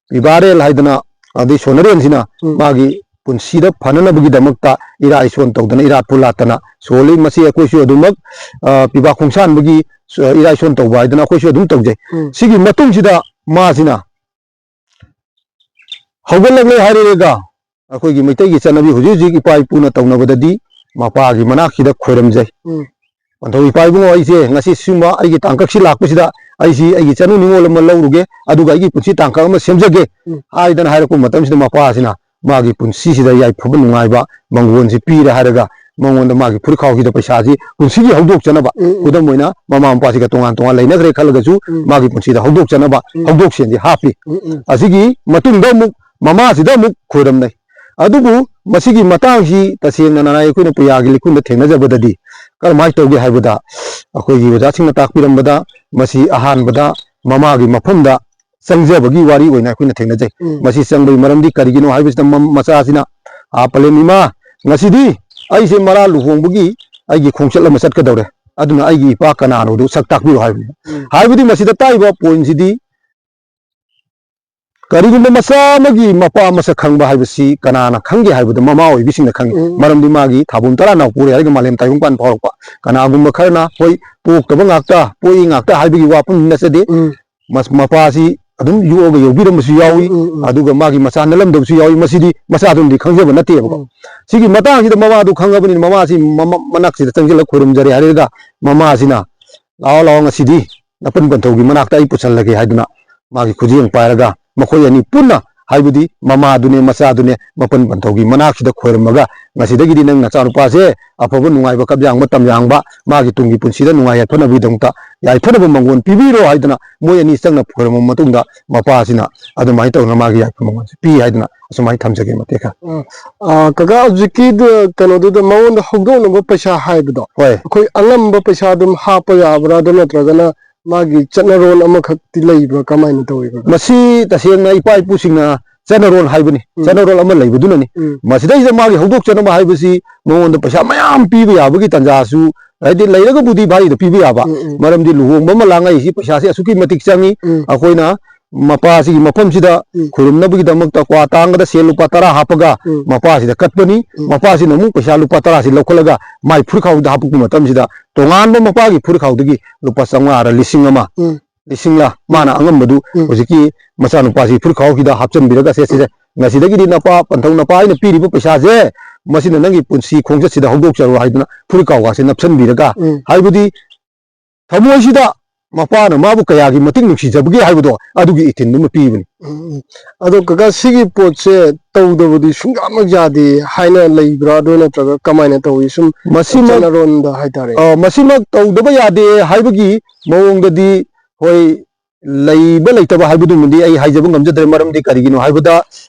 ꯄꯤꯕꯥꯔꯦꯜ ꯍꯥꯏꯗꯅ ꯑꯗꯩ ꯁꯣꯅꯔꯦꯜꯁꯤꯅ ꯎꯝ꯫ ꯃꯥꯒꯤ ꯄꯨꯟꯁꯤꯗ ꯐꯅꯅꯕꯒꯤꯗꯃꯛꯇ ꯏꯔꯥ ꯏꯁꯣꯟ ꯇꯧꯗꯅ ꯏꯔꯥꯠꯄꯨ ꯂꯥꯠꯇꯅ ꯁꯣꯜꯂꯤ꯫ ꯃꯁꯤ ꯑꯩꯈꯣꯏꯁꯨ ꯑꯗꯨꯃꯛ, ꯑ, ꯄꯤꯕꯥ ꯈꯣꯡꯁꯥꯟꯕꯒꯤ, ꯑ, ꯏꯔꯥ ꯏꯁꯣꯟ ꯇꯧꯕ ꯍꯥꯏꯗꯅ ꯑꯩꯈꯣꯏꯁꯨ ꯑꯗꯨꯝ ꯇꯧꯖꯩ꯫ ꯎꯝ꯫ ꯁꯤꯒꯤ ꯃꯇꯨꯡꯁꯤꯗ ꯃꯥꯁꯤꯅ ꯍꯧꯒꯠꯂꯛꯂꯦ ꯍꯥꯏꯔꯦꯒ ꯑꯩꯈꯣꯏꯒꯤ ꯃꯩꯇꯩꯒꯤ ꯆꯠꯅꯕꯤ ꯍꯧꯖꯤꯛ ꯍꯧꯖꯤꯛ ꯏꯄꯥ ꯏꯄꯨꯅ ꯇꯧꯅꯕꯗꯗꯤ ꯃꯄꯥꯒꯤ ꯃꯅꯥꯛꯁꯤꯗ ꯈꯣꯏꯔꯝꯖꯩ꯫ ꯎꯝ꯫ "ꯄꯟꯊꯧ ꯏꯄꯥ ꯏꯕꯨꯡꯉꯣ, ꯑꯩꯁꯦ ꯉꯁꯤ ꯁꯤꯒꯨꯝꯕ ꯑꯩꯒꯤ ꯇꯥꯡꯀꯛꯁꯤ ꯂꯥꯛꯄꯁꯤꯗ ꯑꯩꯁꯤ ꯑꯩꯒꯤ ꯆꯠꯅꯨ ꯅꯤꯉꯣꯜ ꯑꯃ ꯂꯧꯔꯨꯒꯦ, ꯑꯗꯨꯒ ꯑꯩꯒꯤ ꯄꯨꯟꯁꯤ ꯇꯥꯡꯀꯛ ꯑꯃ ꯁꯦꯝꯖꯒꯦ" ꯎꯝ꯫ ꯍꯥꯏꯗꯅ ꯍꯥꯏꯔꯛꯄ ꯃꯇꯝꯁꯤꯗ ꯃꯄꯥꯁꯤꯅ ꯃꯥꯒꯤ ꯄꯨꯟꯁꯤꯁꯤꯗ ꯌꯥꯏꯐꯕ ꯅꯨꯡꯉꯥꯏꯕ ꯃꯪꯒꯣꯟꯁꯤ ꯄꯤꯔꯦ ꯍꯥꯏꯔꯒ ꯃꯉꯣꯟꯗ ꯃꯥꯒꯤ ꯐꯨꯔꯤꯠꯈꯥꯎꯁꯤꯗ ꯄꯩꯁꯥꯁꯤ ꯄꯨꯟꯁꯤꯒꯤ ꯍꯧꯗꯣꯛꯆꯅꯕ, ꯎꯝ, ꯎꯝ꯫ ꯈꯨꯗꯝ ꯑꯣꯏꯅ ꯃꯃꯥ ꯃꯄꯥꯁꯤꯒ ꯇꯣꯉꯥꯟ ꯇꯣꯉꯥꯟ ꯂꯩꯅꯈ꯭ꯔꯦ ꯈꯜꯂꯒꯁꯨ ꯎꯝ꯫ ꯃꯥꯒꯤ ꯄꯨꯟꯁꯤꯗ ꯍꯧꯗꯣꯛꯆꯅꯕ ꯎꯝ꯫ ꯍꯧꯗꯣꯛꯁꯦꯟꯁꯤ ꯍꯥꯞꯄꯤ꯫ ꯎꯝ, ꯎꯝ꯫ ꯑꯁꯤꯒꯤ ꯃꯇꯨꯡꯗ ꯑꯃꯨꯛ ꯃꯃꯥꯁꯤꯗ ꯑꯃꯨꯛ ꯈꯣꯏꯔꯝꯅꯩ꯫ ꯑꯗꯨꯕꯨ ꯃꯁꯤꯒꯤ ꯃꯇꯥꯡꯁꯤ ꯇꯁꯦꯡꯅ ꯅꯅꯥꯏ ꯑꯩꯈꯣꯏꯅ ꯄꯨꯌꯥꯒꯤ ꯂꯤꯈꯨꯟꯗ ꯊꯦꯡꯅꯖꯕꯗꯗꯤ ꯀꯔꯝꯍꯥꯏꯅ ꯇꯧꯒꯦ ꯍꯥꯏꯕꯗ, ꯑꯩꯈꯣꯏꯒꯤ ꯑꯣꯖꯥꯁꯤꯡꯅ ꯇꯥꯛꯄꯤꯔꯝꯕꯗ ꯃꯁꯤ ꯑꯍꯥꯟꯕꯗ ꯃꯃꯥꯒꯤ ꯃꯐꯝꯗ ꯆꯪꯖꯕꯒꯤ ꯋꯥꯔꯤ ꯑꯣꯏꯅ ꯑꯩꯈꯣꯏꯅ ꯊꯦꯡꯅꯖꯩ꯫ ꯎꯝ꯫ ꯃꯁꯤ ꯆꯪꯕꯒꯤ ꯃꯔꯝꯗꯤ ꯀꯔꯤꯒꯤꯅꯣ ꯍꯥꯏꯕꯁꯤꯗ ꯃ-, ꯃꯆꯥꯁꯤꯅ, "ꯑꯥ, ꯄꯂꯦꯝ ꯏꯃꯥ, ꯉꯁꯤꯗꯤ ꯑꯩꯁꯦ ꯃꯔꯥ ꯂꯨꯍꯣꯡꯕꯒꯤ ꯑꯩꯒꯤ ꯈꯣꯡꯆꯠ ꯑꯃ ꯆꯠꯀꯗꯧꯔꯦ, ꯑꯗꯨꯅ ꯑꯩꯒꯤ ꯏꯄꯥ ꯀꯅꯥꯅꯣꯗꯨ ꯁꯛ ꯇꯥꯛꯄꯤꯌꯨ" ꯍꯥꯏꯕꯅꯤ꯫ ꯎꯝ꯫ ꯍꯥꯏꯕꯗꯤ ꯃꯁꯤꯗ ꯇꯥꯛꯏꯕ ꯄꯣꯏꯟꯁꯤꯗꯤ ꯀꯔꯤꯒꯨꯝꯕ ꯃꯆꯥ ꯑꯃꯒꯤ ꯃꯄꯥ ꯃꯁꯛ ꯈꯪꯕ ꯍꯥꯏꯕꯁꯤ ꯀꯅꯥꯅ ꯈꯪꯒꯦ ꯍꯥꯏꯕꯗ ꯃꯃꯥ ꯑꯣꯏꯕꯤꯁꯤꯡꯅ ꯈꯪꯏ꯫ ꯎꯝ꯫ ꯃꯔꯝꯗꯤ ꯃꯥꯒꯤ ꯊꯥꯕꯨꯝ ꯇꯔꯥ ꯅꯥꯎ ꯄꯣꯔꯦ ꯍꯥꯏꯔꯒ ꯃꯥꯂꯦꯝ ꯇꯥꯏꯕꯪꯄꯥꯟ ꯐꯥꯎꯔꯛꯄ꯫ ꯀꯅꯥꯒꯨꯝꯕ ꯈꯔꯅ, ꯍꯣꯏ, ꯄꯣꯛꯇꯕ ꯉꯥꯛꯇ, ꯄꯣꯛꯏ ꯉꯥꯛꯇ ꯍꯥꯏꯕꯒꯤ ꯋꯥꯐꯝ ꯅꯠꯆꯗꯦ꯫ ꯎꯝ꯫ ꯃꯁ-, ꯃꯄꯥꯁꯤ ꯑꯗꯨꯝ ꯌꯣꯛꯑꯒ ꯌꯣꯛꯄꯤꯔꯝꯕꯁꯨ ꯌꯥꯎꯏ, ꯎꯝ, ꯎꯝ, ꯎꯝ꯫ ꯑꯗꯨꯒ ꯃꯥꯒꯤ ꯃꯆꯥ ꯅꯠꯂꯝꯗꯕꯁꯨ ꯌꯥꯎꯏ꯫ ꯃꯁꯤꯗꯤ ꯃꯆꯥꯗꯨꯅꯗꯤ ꯈꯪꯖꯕ ꯅꯠꯇꯦꯕꯀꯣ꯫ ꯎꯝ꯫ ꯁꯤꯒꯤ ꯃꯇꯥꯡꯁꯤꯗ ꯃꯃꯥꯗꯨ ꯈꯪꯉꯕꯅꯤꯅ ꯃꯃꯥꯁꯤ ꯃꯃ-, ꯃꯅꯥꯛꯁꯤꯗ ꯆꯪꯁꯤꯜꯂꯒ ꯈꯣꯏꯔꯨꯝꯖꯔꯦ ꯍꯥꯏꯔꯒ ꯃꯃꯥꯁꯤꯅ, "ꯂꯥꯛꯑꯣ, ꯂꯥꯛꯑꯣ, ꯉꯁꯤꯗꯤ ꯅꯄꯟ ꯄꯟꯊꯧꯒꯤ ꯃꯅꯥꯛꯇ ꯑꯩ ꯄꯨꯁꯜꯂꯒꯦ" ꯍꯥꯏꯗꯨꯅ ꯃꯥꯒꯤ ꯈꯨꯖꯦꯡ ꯄꯥꯏꯔꯒ ꯃꯈꯣꯏ ꯑꯅꯤ ꯄꯨꯟꯅ, ꯍꯥꯏꯕꯗꯤ ꯃꯃꯥꯗꯨꯅꯦ ꯃꯆꯥꯗꯨꯅꯦ, ꯃꯄꯟ ꯄꯟꯊꯧꯒꯤ ꯃꯅꯥꯛꯁꯤꯗ ꯈꯣꯏꯔꯝꯃꯒ, "ꯉꯁꯤꯗꯒꯤꯗꯤ ꯅꯪ ꯅꯆꯥꯅꯨꯄꯥꯁꯦ ꯑꯐꯕ ꯅꯨꯡꯉꯥꯏꯕ ꯀꯞ ꯌꯥꯡꯕ ꯇꯝ ꯌꯥꯡꯕ, ꯃꯥꯒꯤ ꯇꯨꯡꯒꯤ ꯄꯨꯟꯁꯤꯗ ꯅꯨꯡꯉꯥꯏ ꯌꯥꯏꯐꯅꯕꯒꯤꯗꯃꯛꯇ ꯌꯥꯏꯐꯅꯕ ꯃꯪꯒꯣꯜ ꯄꯤꯕꯤꯔꯣ" ꯍꯥꯏꯗꯅ ꯃꯣꯏ ꯑꯅꯤ ꯆꯪꯅ ꯈꯣꯏꯔꯝꯕ ꯃꯇꯨꯡꯗ ꯃꯄꯥꯁꯤꯅ ꯑꯗꯨꯃꯥꯏꯅ ꯇꯧꯗꯅ ꯃꯥꯒꯤ ꯌꯥꯏꯐ ꯃꯪꯒꯣꯜꯁꯦ ꯄꯤ ꯍꯥꯏꯗꯅ ꯑꯁꯨꯃꯥꯏꯅ ꯊꯝꯖꯒꯦ ꯃꯇꯦꯛ ꯈꯔ꯫ ꯑ, ꯑ, ꯀꯀꯥ, ꯍꯧꯖꯤꯛꯀꯤꯗ ꯀꯩꯅꯣꯗꯨꯗ ꯃꯉꯣꯟꯗ ꯍꯧꯗꯣꯛꯅꯕ ꯄꯩꯁꯥ ꯍꯥꯏꯕꯗꯣ, ꯍꯣꯏ꯫ ꯑꯩꯈꯣꯏ ꯑꯉꯝꯕ ꯄꯩꯁꯥ ꯑꯗꯨꯝ ꯍꯥꯞꯄ ꯌꯥꯕ꯭ꯔꯥ, ꯑꯗꯨ ꯅꯠꯇ꯭ꯔꯒꯅ ꯃꯥꯒꯤ ꯆꯠꯅꯔꯣꯟ ꯑꯃꯈꯛꯇꯤ ꯂꯩꯕ꯭ꯔꯥ, ꯀꯃꯥꯏꯅ ꯇꯧꯋꯤ, ꯀꯀꯥ? ꯃꯁꯤ ꯇꯁꯦꯡꯅ ꯏꯄꯥ ꯏꯄꯨꯁꯤꯡꯅ ꯆꯠꯅꯔꯣꯟ ꯍꯥꯏꯕꯅꯤ, ꯎꯝ꯫ ꯆꯠꯅꯔꯣꯟ ꯑꯃ ꯂꯩꯕꯗꯨꯅꯅꯤ꯫ ꯎꯝ꯫ ꯃꯁꯤꯗꯩꯁꯤꯗ ꯃꯥꯒꯤ ꯍꯧꯗꯣꯛꯆꯅꯕ ꯍꯥꯏꯕꯁꯤ ꯃꯉꯣꯟꯗ ꯄꯩꯁꯥ ꯃꯌꯥꯝ ꯄꯤꯕ ꯌꯥꯕꯒꯤ ꯇꯥꯟꯖꯥꯁꯨ, ꯍꯥꯏꯗꯤ ꯂꯩꯔꯒꯕꯨꯗꯤ ꯚꯥꯔꯤꯗ ꯄꯤꯕ ꯌꯥꯕ, ꯎꯝ, ꯎꯝ꯫ ꯃꯔꯝꯗꯤ ꯂꯨꯍꯣꯡꯕ ꯑꯃ ꯂꯥꯡꯉꯛꯏꯁꯤ ꯄꯩꯁꯥꯁꯤ ꯑꯁꯨꯛꯀꯤ ꯃꯇꯤꯛ ꯆꯪꯉꯤ꯫ ꯎꯝ꯫ ꯑꯩꯈꯣꯏꯅ ꯃꯄꯥꯁꯤꯒꯤ ꯃꯐꯝꯁꯤꯗ ꯎꯝ꯫ ꯈꯨꯔꯨꯝꯅꯕꯒꯤꯗꯃꯛꯇ ꯀ꯭ꯋꯥ ꯇꯥꯡꯒꯗ ꯁꯦꯜ ꯂꯨꯄꯥ ꯇꯔꯥ ꯍꯥꯞꯄꯒ ꯎꯝ꯫ ꯃꯄꯥꯁꯤꯗ ꯀꯠꯄꯅꯤ꯫ ꯎꯝ꯫ ꯃꯄꯥꯁꯤꯅ ꯑꯃꯨꯛ ꯄꯩꯁꯥ ꯂꯨꯄꯥ ꯇꯔꯥꯁꯤ ꯂꯧꯈꯠꯂꯒ ꯃꯥꯏ ꯐꯨꯔꯤꯠꯈꯥꯎꯗ ꯍꯥꯞꯄꯛꯄ ꯃꯇꯝꯁꯤꯗ ꯇꯣꯉꯥꯟꯕ ꯃꯄꯥꯒꯤ ꯐꯨꯔꯤꯠꯈꯥꯎꯗꯒꯤ ꯂꯨꯄꯥ ꯆꯥꯝꯃꯉꯥꯔ ꯂꯤꯁꯤꯡ ꯑꯃ, ꯎꯝ꯫ ꯂꯤꯁꯤꯡꯂ ꯃꯥꯅ ꯎꯝ꯫ ꯑꯉꯝꯕꯗꯨ ꯎꯝ꯫ ꯍꯧꯖꯤꯛꯀꯤ ꯃꯆꯥꯅꯨꯄꯥꯁꯤ ꯐꯨꯔꯤꯠꯈꯥꯎꯁꯤꯗ ꯍꯥꯞꯆꯤꯟꯕꯤꯔꯒ, "ꯁꯦ, ꯁꯤꯁꯦ, ꯉꯁꯤꯗꯒꯤꯗꯤ ꯅꯄꯥ ꯄꯟꯊꯧ ꯅꯄꯥ ꯑꯩꯅ ꯄꯤꯔꯤꯕ ꯄꯩꯁꯥꯁꯦ, ꯃꯁꯤꯅ ꯅꯪꯒꯤ ꯄꯨꯟꯁꯤ ꯈꯣꯡꯆꯠꯁꯤꯗ ꯍꯧꯗꯣꯛꯆꯔꯣ" ꯍꯥꯏꯗꯨꯅ ꯐꯨꯔꯤꯠꯈꯥꯎꯒꯁꯦ ꯅꯞꯁꯤꯟꯕꯤꯔꯒ, ꯎꯝ꯫ ꯍꯥꯏꯕꯗꯤ ꯊꯃꯣꯏꯁꯤꯗ ꯃꯄꯥꯅ ꯃꯥꯕꯨ ꯀꯌꯥꯒꯤ ꯃꯇꯤꯛ ꯅꯨꯡꯁꯤꯖꯕꯒꯦ ꯍꯥꯏꯕꯗꯣ ꯑꯗꯨꯒꯤ ꯏꯊꯤꯟꯗꯨꯃ ꯄꯤꯕꯅꯤ꯫ ꯎꯝ, ꯎꯝ꯫ ꯑꯗꯣ ꯀꯀꯥ, ꯁꯤꯒꯤ ꯄꯣꯠꯁꯦ ꯇꯧꯗꯕꯗꯤ ꯁꯨꯡꯌꯥꯃꯛ ꯌꯥꯗꯦ ꯍꯥꯏꯅ ꯂꯩꯕ꯭ꯔꯥ? ꯑꯗꯨ ꯅꯠꯇ꯭ꯔꯒ ꯀꯃꯥꯏꯅ ꯇꯧꯏ? ꯁꯨꯝ ꯃꯁꯤꯃꯛ, ꯆꯠꯅꯔꯣꯟꯗ ꯍꯥꯏꯇꯥꯔꯦ꯫ ꯑ, ꯃꯁꯤꯃꯛ ꯇꯧꯗꯕ ꯌꯥꯗꯦ ꯍꯥꯏꯕꯒꯤ ꯃꯑꯣꯡꯗꯗꯤ, ꯍꯣꯏ, ꯂꯩꯕ ꯂꯩꯇꯕ ꯍꯥꯏꯕꯗꯨꯃꯗꯤ ꯑꯩ ꯍꯥꯏꯖꯕ ꯉꯝꯖꯗ꯭ꯔꯦ꯫ ꯃꯔꯝꯗꯤ ꯀꯔꯤꯒꯤꯅꯣ ꯍꯥꯏꯕꯗ,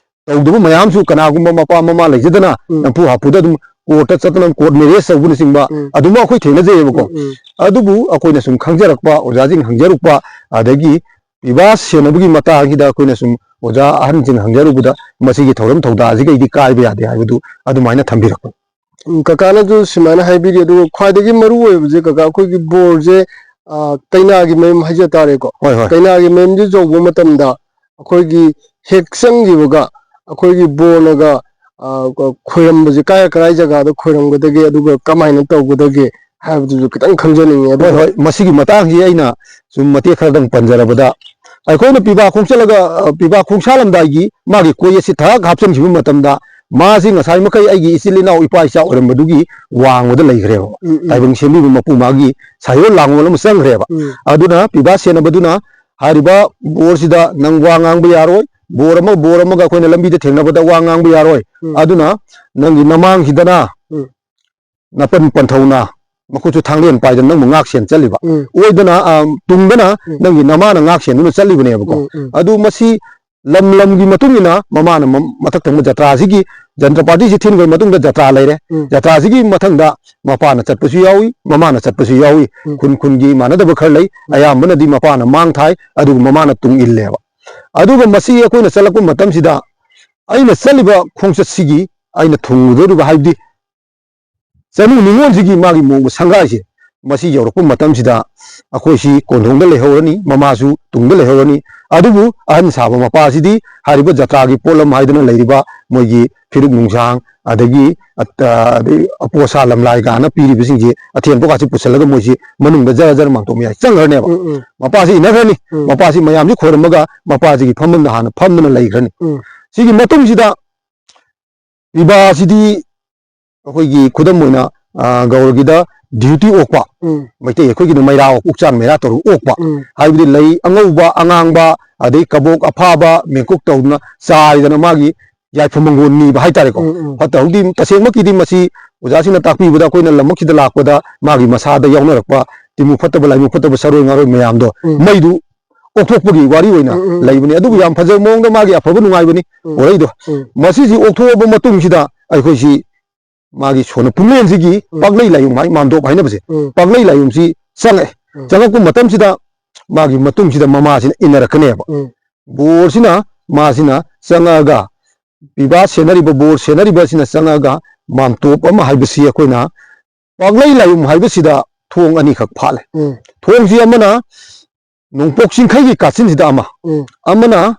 ꯇꯧꯗꯕ ꯃꯌꯥꯝꯁꯨ, ꯀꯅꯥꯒꯨꯝꯕ ꯃꯄꯥ ꯃꯃꯥ ꯂꯩꯖꯗꯅ ꯎꯝ꯫ ꯅꯝꯐꯨ ꯍꯥꯐꯨꯗ ꯑꯗꯨꯝ ꯀꯣꯔꯠꯇ ꯆꯠꯇꯅ ꯀꯣꯔꯠ ꯃꯦꯔꯦꯖ ꯇꯧꯕꯅꯆꯤꯡꯕ ꯎꯝ, ꯎꯝ꯫ ꯑꯗꯨꯝ ꯑꯩꯈꯣꯏ ꯊꯦꯡꯅꯖꯩꯌꯦꯕꯀꯣ꯫ ꯎꯝ, ꯎꯝ꯫ ꯑꯗꯨꯕꯨ ꯑꯩꯈꯣꯏꯅ ꯁꯨꯝ ꯈꯪꯖꯔꯛꯄ, ꯑꯣꯖꯥꯁꯤꯡ ꯍꯪꯖꯔꯨꯕ, ꯑꯗꯒꯤ ꯄꯤꯕꯥ ꯁꯦꯟꯅꯕꯒꯤ ꯃꯇꯥꯡꯁꯤꯗ ꯑꯩꯈꯣꯏꯅ ꯁꯨꯝ ꯑꯣꯖꯥ ꯑꯍꯟꯁꯤꯡ ꯍꯪꯖꯔꯨꯕꯗ ꯃꯁꯤꯒꯤ ꯊꯧꯔꯝ ꯊꯧꯗꯥꯁꯤꯒꯩꯗꯤ ꯀꯥꯏꯕ ꯌꯥꯗꯦ ꯍꯥꯏꯕꯗꯨ ꯑꯗꯨꯃꯥꯏꯅ ꯊꯝꯕꯤꯔꯛꯄꯅꯤ꯫ ꯎꯝ, ꯀꯀꯥꯅꯁꯨ ꯁꯨꯃꯥꯏꯅ ꯍꯥꯏꯕꯤꯔꯤ, ꯑꯗꯨꯒ ꯈ꯭ꯋꯥꯏꯗꯒꯤ ꯃꯔꯨ ꯑꯣꯏꯕꯁꯦ, ꯀꯀꯥ, ꯑꯩꯈꯣꯏꯒꯤ ꯕꯣꯔꯁꯦ, ꯑ, ꯀꯩꯅꯥꯒꯤ ꯃꯌꯨꯝ ꯍꯥꯏꯖ ꯇꯥꯔꯦꯀꯣ꯫ ꯍꯣꯏ, ꯍꯣꯏ꯫ ꯀꯩꯅꯥꯒꯤ ꯃꯌꯨꯝꯁꯦ ꯌꯧꯕ ꯃꯇꯝꯗ, ꯑꯩꯈꯣꯏꯒꯤ ꯍꯦꯛ ꯆꯪꯈꯤꯕꯒ ꯑꯩꯈꯣꯏꯒꯤ ꯕꯣꯔꯅꯒ, ꯑ, ꯈꯣꯏꯔꯝꯕꯁꯦ ꯀꯥꯏ ꯀꯔꯥꯏ ꯖꯒꯥꯗ ꯈꯣꯏꯔꯝꯒꯗꯒꯦ, ꯑꯗꯨꯒ ꯀꯃꯥꯏꯅ ꯇꯧꯒꯗꯒꯦ ꯍꯥꯏꯕꯗꯨꯁꯨ ꯈꯤꯇꯪ ꯈꯪꯖꯅꯤꯡꯉꯤ꯫ ꯑꯗꯣ ꯍꯣꯏ, ꯍꯣꯏ, ꯃꯁꯤꯒꯤ ꯃꯇꯥꯡꯁꯤ ꯑꯩꯅ ꯁꯨꯝ ꯃꯇꯦꯛ ꯈꯔꯗꯪ ꯄꯟꯖꯔꯕꯗ, ꯑꯩꯈꯣꯏꯅ ꯄꯤꯕꯥ ꯈꯣꯡꯆꯠꯂꯒ, ꯑ, ꯄꯤꯕꯥ ꯈꯣꯡꯁꯥꯂꯝꯗꯥꯏꯒꯤ ꯃꯥꯒꯤ ꯀꯣꯏ ꯑꯁꯤ ꯊꯛ ꯍꯥꯞꯆꯤꯟꯈꯤꯕ ꯃꯇꯝꯗ, ꯃꯥꯁꯤ ꯉꯁꯥꯏ ꯃꯈꯩ ꯑꯩꯒꯤ ꯏꯆꯤꯜ ꯏꯅꯥꯎ ꯏꯄꯥ ꯏꯆꯥ ꯑꯣꯏꯔꯝꯕꯗꯨꯒꯤ ꯋꯥꯡꯃꯗ ꯂꯩꯈ꯭ꯔꯦꯕ꯫ ꯎꯝ, ꯎꯝ꯫ ꯇꯥꯏꯕꯪ ꯁꯦꯝꯕꯤꯕ ꯃꯄꯨ ꯃꯥꯒꯤ ꯁꯥꯏꯑꯣꯟ ꯂꯥꯡꯑꯣꯟ ꯑꯃ ꯆꯪꯈ꯭ꯔꯦꯕ꯫ ꯎꯝ꯫ ꯑꯗꯨꯅ ꯄꯤꯕꯥ ꯁꯦꯟꯅꯕꯗꯨꯅ ꯍꯥꯏꯔꯤꯕ ꯕꯣꯔꯁꯤꯗ ꯅꯪ ꯋꯥ ꯉꯥꯡꯕ ꯌꯥꯔꯣꯏ, ꯕꯣꯔ ꯑꯃ, ꯕꯣꯔ ꯑꯃꯒ ꯑꯩꯈꯣꯏꯅ ꯂꯝꯕꯤꯗ ꯊꯦꯡꯅꯕꯗ ꯋꯥ ꯉꯥꯡꯕ ꯌꯥꯔꯣꯏ꯫ ꯎꯝ꯫ ꯑꯗꯨꯅ ꯅꯪꯒꯤ ꯅꯃꯥꯡꯁꯤꯗꯅ ꯎꯝ꯫ ꯅꯥꯄꯟ ꯄꯟꯊꯧꯅ ꯃꯈꯨꯠꯁꯨ ꯊꯥꯡꯂꯦꯟ ꯄꯥꯏꯗꯅ ꯅꯪꯕꯨ ꯉꯥꯛ ꯁꯦꯟ ꯆꯠꯂꯤꯕ꯫ ꯎꯝ꯫ ꯑꯣꯏꯗꯅ, ꯑ, ꯇꯨꯡꯗꯅ ꯎꯝ꯫ ꯅꯪꯒꯤ ꯅꯃꯥꯅ ꯉꯥꯛ ꯁꯦꯟꯗꯨꯅ ꯆꯠꯂꯤꯕꯅꯦꯕꯀꯣ꯫ ꯎꯝ, ꯎꯝ꯫ ꯑꯗꯨ ꯃꯁꯤ ꯂꯝ ꯂꯝꯒꯤ ꯃꯇꯨꯡ ꯏꯟꯅ ꯃꯃꯥꯅ ꯃ-, ꯃꯊꯛ ꯊꯪꯕ ꯖꯇ꯭ꯔꯥꯁꯤꯒꯤ, ꯖꯟꯇ꯭ꯔ ꯄꯥꯔꯇꯤꯁꯤ ꯊꯤꯟꯈ꯭ꯔ ꯃꯇꯨꯡꯗ ꯖꯇ꯭ꯔꯥ ꯂꯩꯔꯦ꯫ ꯎꯝ꯫ ꯖꯇ꯭ꯔꯥꯁꯤꯒꯤ ꯃꯊꯪꯗ ꯃꯄꯥꯅ ꯆꯠꯄꯁꯨ ꯌꯥꯎꯏ, ꯃꯃꯥꯅ ꯆꯠꯄꯁꯨ ꯌꯥꯎꯏ꯫ ꯎꯝ꯫ ꯈꯨꯟ ꯈꯨꯟꯒꯤ ꯃꯥꯟꯅꯗꯕ ꯈꯔ ꯂꯩ꯫ ꯎꯝ꯫ ꯑꯌꯥꯝꯕꯅꯗꯤ ꯃꯄꯥꯅ ꯃꯥꯡ ꯊꯥꯏ, ꯑꯗꯨꯒ ꯃꯃꯥꯅ ꯇꯨꯡ ꯏꯜꯂꯦꯕ꯫ ꯑꯗꯨꯒ ꯃꯁꯤ ꯑꯩꯈꯣꯏꯅ ꯆꯠꯂꯛꯄ ꯃꯇꯝꯁꯤꯗ ꯑꯩꯅ ꯆꯠꯂꯤꯕ ꯈꯣꯡꯆꯠꯁꯤꯒꯤ ꯑꯩꯅ ꯊꯨꯡꯉꯨꯗꯧꯔꯤꯕ, ꯍꯥꯏꯕꯗꯤ ꯆꯅꯨ ꯅꯤꯉꯣꯜꯁꯤꯒꯤ ꯃꯥꯒꯤ ꯃꯣꯡꯕ ꯁꯪꯒꯥꯏꯁꯦ, ꯃꯁꯤ ꯌꯧꯔꯛꯄ ꯃꯇꯝꯁꯤꯗ ꯑꯩꯈꯣꯏꯁꯤ ꯀꯣꯟꯊꯣꯡꯗ ꯂꯩꯍꯧꯔꯅꯤ, ꯃꯃꯥꯁꯨ ꯇꯨꯡꯗ ꯂꯩꯍꯧꯔꯅꯤ꯫ ꯑꯗꯨꯕꯨ ꯑꯍꯟ ꯁꯥꯕ ꯃꯄꯥꯁꯤꯗꯤ ꯍꯥꯏꯔꯤꯕ ꯖꯇ꯭ꯔꯥꯒꯤ ꯄꯣꯠꯂꯝ ꯍꯥꯏꯗꯅ ꯂꯩꯔꯤꯕ ꯃꯣꯏꯒꯤ ꯐꯤꯔꯨꯛ ꯅꯨꯡꯁꯥꯡ, ꯑꯗꯒꯤ ꯑꯠ-, ꯑ, ꯑꯗꯩ ꯑꯄꯣꯁꯥ ꯂꯝꯂꯥꯏ ꯀꯥꯏꯅ ꯄꯤꯔꯤꯕꯁꯤꯡꯁꯦ, ꯑꯊꯦꯟ ꯄꯣꯠꯀꯥꯁꯦ ꯄꯨꯁꯜꯂꯒ ꯃꯣꯏꯁꯤ ꯃꯅꯨꯡꯗ ꯖꯔ ꯖꯔ ꯃꯥꯡꯇꯣꯞ ꯃꯌꯥꯏ ꯆꯪꯈ꯭ꯔꯅꯦꯕ꯫ ꯎꯝ, ꯎꯝ꯫ ꯃꯄꯥꯁꯤ ꯏꯟꯅꯈ꯭ꯔꯅꯤ꯫ ꯎꯝ꯫ ꯃꯄꯥꯁꯤ ꯃꯌꯥꯝꯁꯤ ꯈꯣꯏꯔꯝꯃꯒ ꯃꯄꯥꯁꯤꯒꯤ ꯐꯝꯐꯝꯗ ꯍꯥꯟꯅ ꯐꯝꯗꯨꯅ ꯂꯩꯈ꯭ꯔꯅꯤ꯫ ꯎꯝ꯫ ꯁꯤꯒꯤ ꯃꯇꯨꯡꯁꯤꯗ ꯄꯤꯕꯥꯁꯤꯗꯤ ꯑꯩꯈꯣꯏꯒꯤ ꯈꯨꯗꯝ ꯑꯣꯏꯅ, ꯑ, ꯒꯧꯔꯒꯤꯗ ꯗ꯭ꯌꯨꯇꯤ ꯑꯣꯛꯄ, ꯎꯝ꯫ ꯃꯩꯇꯩ ꯑꯩꯈꯣꯏꯒꯤꯅ ꯃꯩꯔꯥ ꯑꯣꯛ, ꯎꯛꯆꯥꯟ ꯃꯩꯔꯥ ꯇꯧꯔꯒ ꯑꯣꯛꯄ, ꯎꯝ꯫ ꯍꯥꯏꯕꯗꯤ ꯂꯩ ꯑꯉꯧꯕ, ꯑꯉꯥꯡꯕ, ꯑꯗꯩ ꯀꯕꯣꯛ ꯑꯐꯥꯕ, ꯃꯦꯡꯀꯣꯛ ꯇꯧꯗꯅ ꯆꯥꯏꯗꯅ ꯃꯥꯒꯤ ꯌꯥꯏꯐ ꯃꯪꯒꯣꯜ ꯅꯤꯕ ꯍꯥꯏꯇꯥꯔꯦꯀꯣ꯫ ꯎꯝ, ꯎꯝ꯫ ꯐꯠꯇ ꯍꯥꯎꯗꯤ ꯇꯁꯦꯡꯃꯛꯀꯤꯗꯤ ꯃꯁꯤ ꯑꯣꯖꯥꯁꯤꯡꯅ ꯇꯥꯛꯄꯤꯕꯗ ꯑꯩꯈꯣꯏꯅ ꯂꯝꯃꯛꯁꯤꯗ ꯂꯥꯛꯄꯗ ꯃꯥꯒꯤ ꯃꯁꯥꯗ ꯌꯥꯎꯅꯔꯛꯄ ꯇꯤꯃꯨ ꯐꯠꯇꯕ, ꯂꯥꯏꯃꯨ ꯐꯠꯇꯕ, ꯁꯔꯣꯏ ꯉꯥꯔꯣꯏ ꯃꯌꯥꯝꯗꯣ ꯎꯝ꯫ ꯃꯩꯗꯨ ꯑꯣꯛꯊꯣꯛꯄꯒꯤ ꯋꯥꯔꯤ ꯑꯣꯏꯅ ꯎꯝ, ꯎꯝ, ꯎꯝ꯫ ꯂꯩꯕꯅꯤ꯫ ꯑꯗꯨꯕꯨ ꯌꯥꯝ ꯐꯖꯕ ꯃꯑꯣꯡꯗ ꯃꯥꯒꯤ ꯑꯐꯕ ꯅꯨꯡꯉꯥꯏꯕꯅꯤ ꯎꯝ꯫ ꯋꯥꯔꯤꯗꯣ꯫ ꯎꯝ꯫ ꯃꯁꯤꯁꯤ ꯑꯣꯛꯊꯣꯛꯑꯕ ꯃꯇꯨꯡꯁꯤꯗ ꯑꯩꯈꯣꯏꯁꯤ ꯃꯥꯒꯤ ꯁꯣꯟꯅ ꯄꯨꯡꯂꯦꯟꯁꯤꯒꯤ ꯎꯝ꯫ ꯄꯥꯛꯂꯩ ꯂꯥꯏꯌꯨꯝ ꯍꯥꯏ, ꯃꯥꯝꯗꯣꯞ ꯍꯥꯏꯅꯕꯁꯦ, ꯎꯝ꯫ ꯄꯥꯛꯂꯩ ꯂꯥꯏꯌꯨꯝꯁꯤ ꯆꯪꯉꯛꯑꯦ꯫ ꯎꯝ꯫ ꯆꯪꯉꯛꯄ ꯃꯇꯝꯁꯤꯗ ꯃꯥꯒꯤ ꯃꯇꯨꯡꯁꯤꯗ ꯃꯃꯥꯁꯤꯅ ꯏꯟꯅꯔꯛꯀꯅꯦꯕ꯫ ꯎꯝ꯫ ꯕꯣꯔꯁꯤꯅ ꯃꯥꯁꯤꯅ ꯆꯪꯉꯛꯑꯒ ꯄꯤꯕꯥ ꯁꯦꯟꯅꯔꯤꯕ, ꯕꯣꯔ ꯁꯦꯟꯅꯔꯤꯕꯁꯤꯅ ꯆꯪꯉꯛꯑꯒ ꯃꯥꯝꯇꯣꯞ ꯑꯃ ꯍꯥꯏꯕꯁꯤ ꯑꯩꯈꯣꯏꯅ ꯄꯥꯛꯂꯩ ꯂꯥꯏꯌꯨꯝ ꯍꯥꯏꯕꯁꯤꯗ ꯊꯣꯡ ꯑꯅꯤꯈꯛ ꯐꯥꯠꯂꯦ꯫ ꯎꯝ꯫ ꯊꯣꯡꯁꯤ ꯑꯃꯅ ꯅꯣꯡꯄꯣꯛ ꯆꯤꯡꯈꯩꯒꯤ ꯀꯥꯆꯤꯟꯁꯤꯗ ꯑꯃ, ꯎꯝ꯫ ꯑꯃꯅ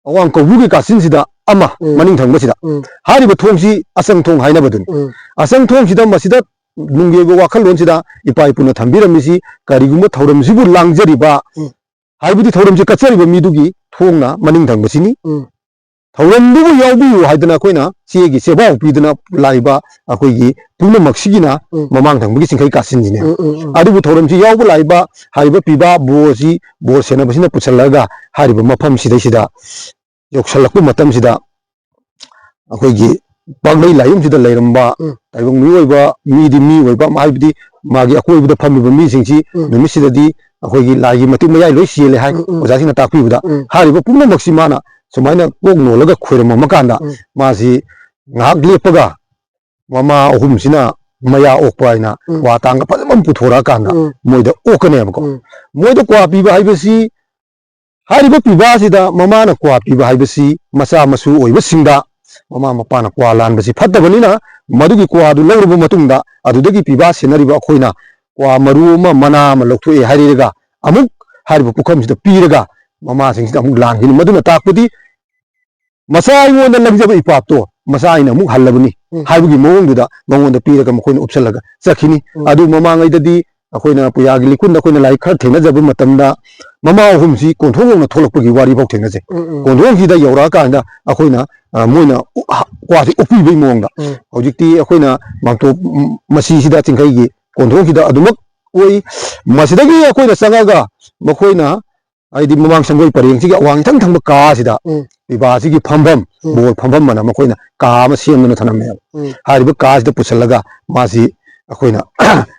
ꯑꯋꯥꯡ ꯀꯧꯕ꯭ꯔꯨꯒꯤ ꯀꯥꯆꯤꯟꯁꯤꯗ ꯑꯃ, ꯎꯝ꯫ ꯃꯅꯤꯡ ꯊꯪꯕꯁꯤꯗ꯫ ꯎꯝ꯫ ꯍꯥꯏꯔꯤꯕ ꯊꯣꯡꯁꯤ ꯑꯆꯪ ꯊꯣꯡ ꯍꯥꯏꯅꯕꯗꯨꯅꯤ꯫ ꯎꯝ꯫ ꯑꯆꯪ ꯊꯣꯡꯁꯤꯗ ꯃꯁꯤꯗ ꯅꯨꯡꯒꯤ ꯑꯣꯏꯕ ꯋꯥꯈꯜꯂꯣꯟꯁꯤꯗ ꯏꯄꯥ ꯏꯄꯨꯅ ꯊꯝꯕꯤꯔꯝꯃꯤꯁꯤ ꯀꯔꯤꯒꯨꯝꯕ ꯊꯧꯔꯝꯁꯤꯕꯨ ꯂꯥꯡꯖꯔꯤꯕ, ꯎꯝ꯫ ꯍꯥꯏꯕꯗꯤ ꯊꯧꯔꯝꯁꯤ ꯀꯠꯆꯔꯤꯕ ꯃꯤꯗꯨꯒꯤ ꯊꯣꯡꯅ ꯃꯅꯤꯡ ꯊꯪꯕꯁꯤꯅꯤ꯫ ꯎꯝ꯫ ꯊꯧꯔꯝꯗꯨꯕꯨ ꯌꯥꯎꯕꯤꯌꯨ ꯍꯥꯏꯗꯅ ꯑꯩꯈꯣꯏꯅ ꯆꯦꯒꯤ ꯆꯦꯕꯥꯎ ꯄꯤꯗꯅ ꯂꯥꯛꯏꯕ ꯑꯩꯈꯣꯏꯒꯤ ꯄꯨꯝꯅꯃꯛꯁꯤꯒꯤꯅ ꯎꯝ꯫ ꯃꯃꯥꯡ ꯊꯪꯕꯒꯤ ꯆꯤꯡꯈꯩ ꯀꯥꯆꯤꯟꯁꯤꯅꯦ꯫ ꯎꯝ, ꯎꯝ, ꯎꯝ꯫ ꯑꯗꯨꯕꯨ ꯊꯧꯔꯝꯁꯤ ꯌꯥꯎꯕ ꯂꯥꯛꯏꯕ ꯍꯥꯏꯔꯤꯕ ꯄꯤꯕꯥ ꯕꯣꯔꯁꯤ, ꯕꯣꯔ ꯁꯦꯟꯅꯕꯁꯤꯅ ꯄꯨꯁꯜꯂꯒ ꯍꯥꯏꯔꯤꯕ ꯃꯐꯝꯁꯤꯗꯩꯁꯤꯗ ꯌꯧꯁꯜꯂꯛꯄ ꯃꯇꯝꯁꯤꯗ ꯑꯩꯈꯣꯏꯒꯤ ꯄꯥꯛꯂꯩ ꯂꯥꯏꯌꯨꯝꯁꯤꯗ ꯂꯩꯔꯝꯕ ꯎꯝ꯫ ꯇꯥꯏꯕꯪ ꯃꯤꯑꯣꯏꯕ, ꯃꯤꯗꯤ ꯃꯤ ꯑꯣꯏꯕ, ꯍꯥꯏꯕꯗꯤ ꯃꯥꯒꯤ ꯑꯀꯣꯏꯕꯗ ꯐꯝꯃꯤꯕ ꯃꯤꯁꯤꯡꯁꯤ ꯎꯝ꯫ ꯅꯨꯃꯤꯠꯁꯤꯗꯗꯤ ꯑꯩꯈꯣꯏꯒꯤ ꯂꯥꯏꯒꯤ ꯃꯇꯤꯛ ꯃꯌꯥꯏ ꯂꯣꯏ ꯆꯦꯜꯂꯦ ꯍꯥꯏ꯫ ꯎꯝ, ꯎꯝ꯫ ꯑꯣꯖꯥꯁꯤꯡꯅ ꯇꯥꯛꯄꯤꯕꯗ ꯎꯝ꯫ ꯍꯥꯏꯔꯤꯕ ꯄꯨꯝꯅꯃꯛꯁꯤ ꯃꯥꯅ ꯁꯨꯃꯥꯏꯅ ꯀꯣꯛ ꯅꯣꯜꯂꯒ ꯈꯣꯏꯔꯝꯃꯝꯃ ꯀꯥꯟꯗ ꯎꯝ꯫ ꯃꯥꯁꯤ ꯉꯥꯏꯍꯥꯛ ꯂꯦꯞꯄꯒ ꯃꯃꯥ ꯑꯍꯨꯝꯁꯤꯅ ꯃꯌꯥ ꯑꯣꯛꯄ ꯍꯥꯏꯅ ꯎꯝ꯫ ꯀ꯭ꯋꯥ ꯇꯥꯡꯒ ꯐꯖꯕ ꯑꯃ ꯄꯨꯊꯣꯔꯛꯑꯀꯥꯟꯗ ꯎꯝ꯫ ꯃꯣꯏꯗ ꯑꯣꯛꯀꯅꯦꯕꯀꯣ꯫ ꯎꯝ꯫ ꯃꯣꯏꯗ ꯀ꯭ꯋꯥ ꯄꯤꯕ ꯍꯥꯏꯕꯁꯤ ꯍꯥꯏꯔꯤꯕ ꯄꯤꯕꯥꯁꯤꯗ ꯃꯃꯥꯅ ꯀ꯭ꯋꯥ ꯄꯤꯕ ꯍꯥꯏꯕꯁꯤ ꯃꯆꯥ ꯃꯁꯨ ꯑꯣꯏꯕꯁꯤꯡꯗ ꯃꯃꯥ ꯃꯄꯥꯅ ꯀ꯭ꯋꯥ ꯂꯥꯟꯕꯁꯤ ꯐꯠꯇꯕꯅꯤꯅ, ꯃꯗꯨꯒꯤ ꯀ꯭ꯋꯥꯗꯨ ꯂꯧꯔꯕ ꯃꯇꯨꯡꯗ ꯑꯗꯨꯗꯒꯤ ꯄꯤꯕꯥ ꯁꯦꯟꯅꯔꯤꯕ ꯑꯩꯈꯣꯏꯅ ꯀ꯭ꯋꯥ ꯃꯔꯨ ꯑꯃ, ꯃꯅꯥ ꯑꯃ ꯂꯧꯊꯣꯛꯑꯦ ꯍꯥꯏꯔꯒ ꯑꯃꯨꯛ ꯍꯥꯏꯔꯤꯕ ꯄꯨꯈꯝꯁꯤꯗ ꯄꯤꯔꯒ ꯃꯃꯥꯁꯤꯡꯁꯤꯗ ꯑꯃꯨꯛ ꯂꯥꯟꯈꯤꯅꯤ꯫ ꯃꯗꯨꯅ ꯇꯥꯛꯄꯗꯤ ꯃꯆꯥ ꯑꯩꯉꯣꯟꯗ ꯂꯪꯖꯕ ꯏꯄꯥꯞꯇꯣ ꯃꯆꯥ ꯑꯩꯅ ꯑꯃꯨꯛ ꯍꯜꯂꯕꯅꯤ ꯎꯝ꯫ ꯍꯥꯏꯕꯒꯤ ꯃꯑꯣꯡꯗꯨꯗ ꯃꯉꯣꯟꯗ ꯄꯤꯔꯒ ꯃꯈꯣꯏꯅ ꯎꯞꯁꯜꯂꯒ ꯆꯠꯈꯤꯅꯤ꯫ ꯎꯝ꯫ ꯑꯗꯨ ꯃꯃꯥꯡꯉꯩꯗꯗꯤ ꯑꯩꯈꯣꯏꯅ ꯄꯨꯌꯥꯒꯤ ꯂꯤꯀꯨꯟꯗ ꯑꯩꯈꯣꯏꯅ ꯂꯥꯏꯔꯤꯛ ꯈꯔ ꯊꯦꯡꯅꯖꯕ ꯃꯇꯝꯗ ꯃꯃꯥ ꯑꯍꯨꯝꯁꯤ ꯀꯣꯟꯊꯣꯡ ꯌꯧꯅ ꯊꯣꯛꯂꯛꯄꯒꯤ ꯋꯥꯔꯤ ꯐꯥꯎ ꯊꯦꯡꯅꯖꯩ꯫ ꯎꯝ, ꯎꯝ꯫ ꯀꯣꯟꯊꯣꯡꯁꯤꯗ ꯌꯧꯔꯛꯑꯀꯥꯟꯗ ꯑꯩꯈꯣꯏꯅ, ꯑ, ꯃꯣꯏꯅ ꯎ-, ꯍ-, ꯀ꯭ꯋꯥꯁꯤ ꯎꯞꯄꯤꯕꯒꯤ ꯃꯑꯣꯡꯗ ꯎꯝ꯫ ꯍꯧꯖꯤꯛꯇꯤ ꯑꯩꯈꯣꯏꯅ ꯃꯥꯡꯇꯣꯞ, ꯎꯝ, ꯃꯁꯤꯁꯤꯗ ꯆꯤꯡꯈꯩꯒꯤ ꯀꯣꯟꯊꯣꯡꯁꯤꯗ ꯑꯗꯨꯃꯛ ꯑꯣꯏ꯫ ꯃꯁꯤꯗꯒꯤ ꯑꯩꯈꯣꯏꯅ ꯆꯪꯉꯒ ꯃꯈꯣꯏꯅ ꯍꯥꯏꯗꯤ ꯃꯃꯥꯡ ꯁꯪꯒꯣꯏ ꯄꯔꯦꯡꯁꯤꯒꯤ ꯑꯋꯥꯡ ꯏꯊꯪ ꯊꯪꯕ ꯀꯥꯁꯤꯗ ꯎꯝ꯫ ꯄꯤꯕꯥꯁꯤꯒꯤ ꯐꯝꯐꯝ, ꯎꯝ꯫ ꯕꯣꯔ ꯐꯝꯐꯝ ꯑꯅ ꯃꯈꯣꯏꯅ ꯀꯥ ꯑꯃ ꯁꯦꯝꯗꯨꯅ ꯊꯝꯂꯝꯃꯦꯕ꯫ ꯎꯝ꯫ ꯍꯥꯏꯔꯤꯕ ꯀꯥꯁꯤꯗ ꯄꯨꯁꯤꯜꯂꯒ ꯃꯥꯁꯤ ꯑꯩꯈꯣꯏꯅ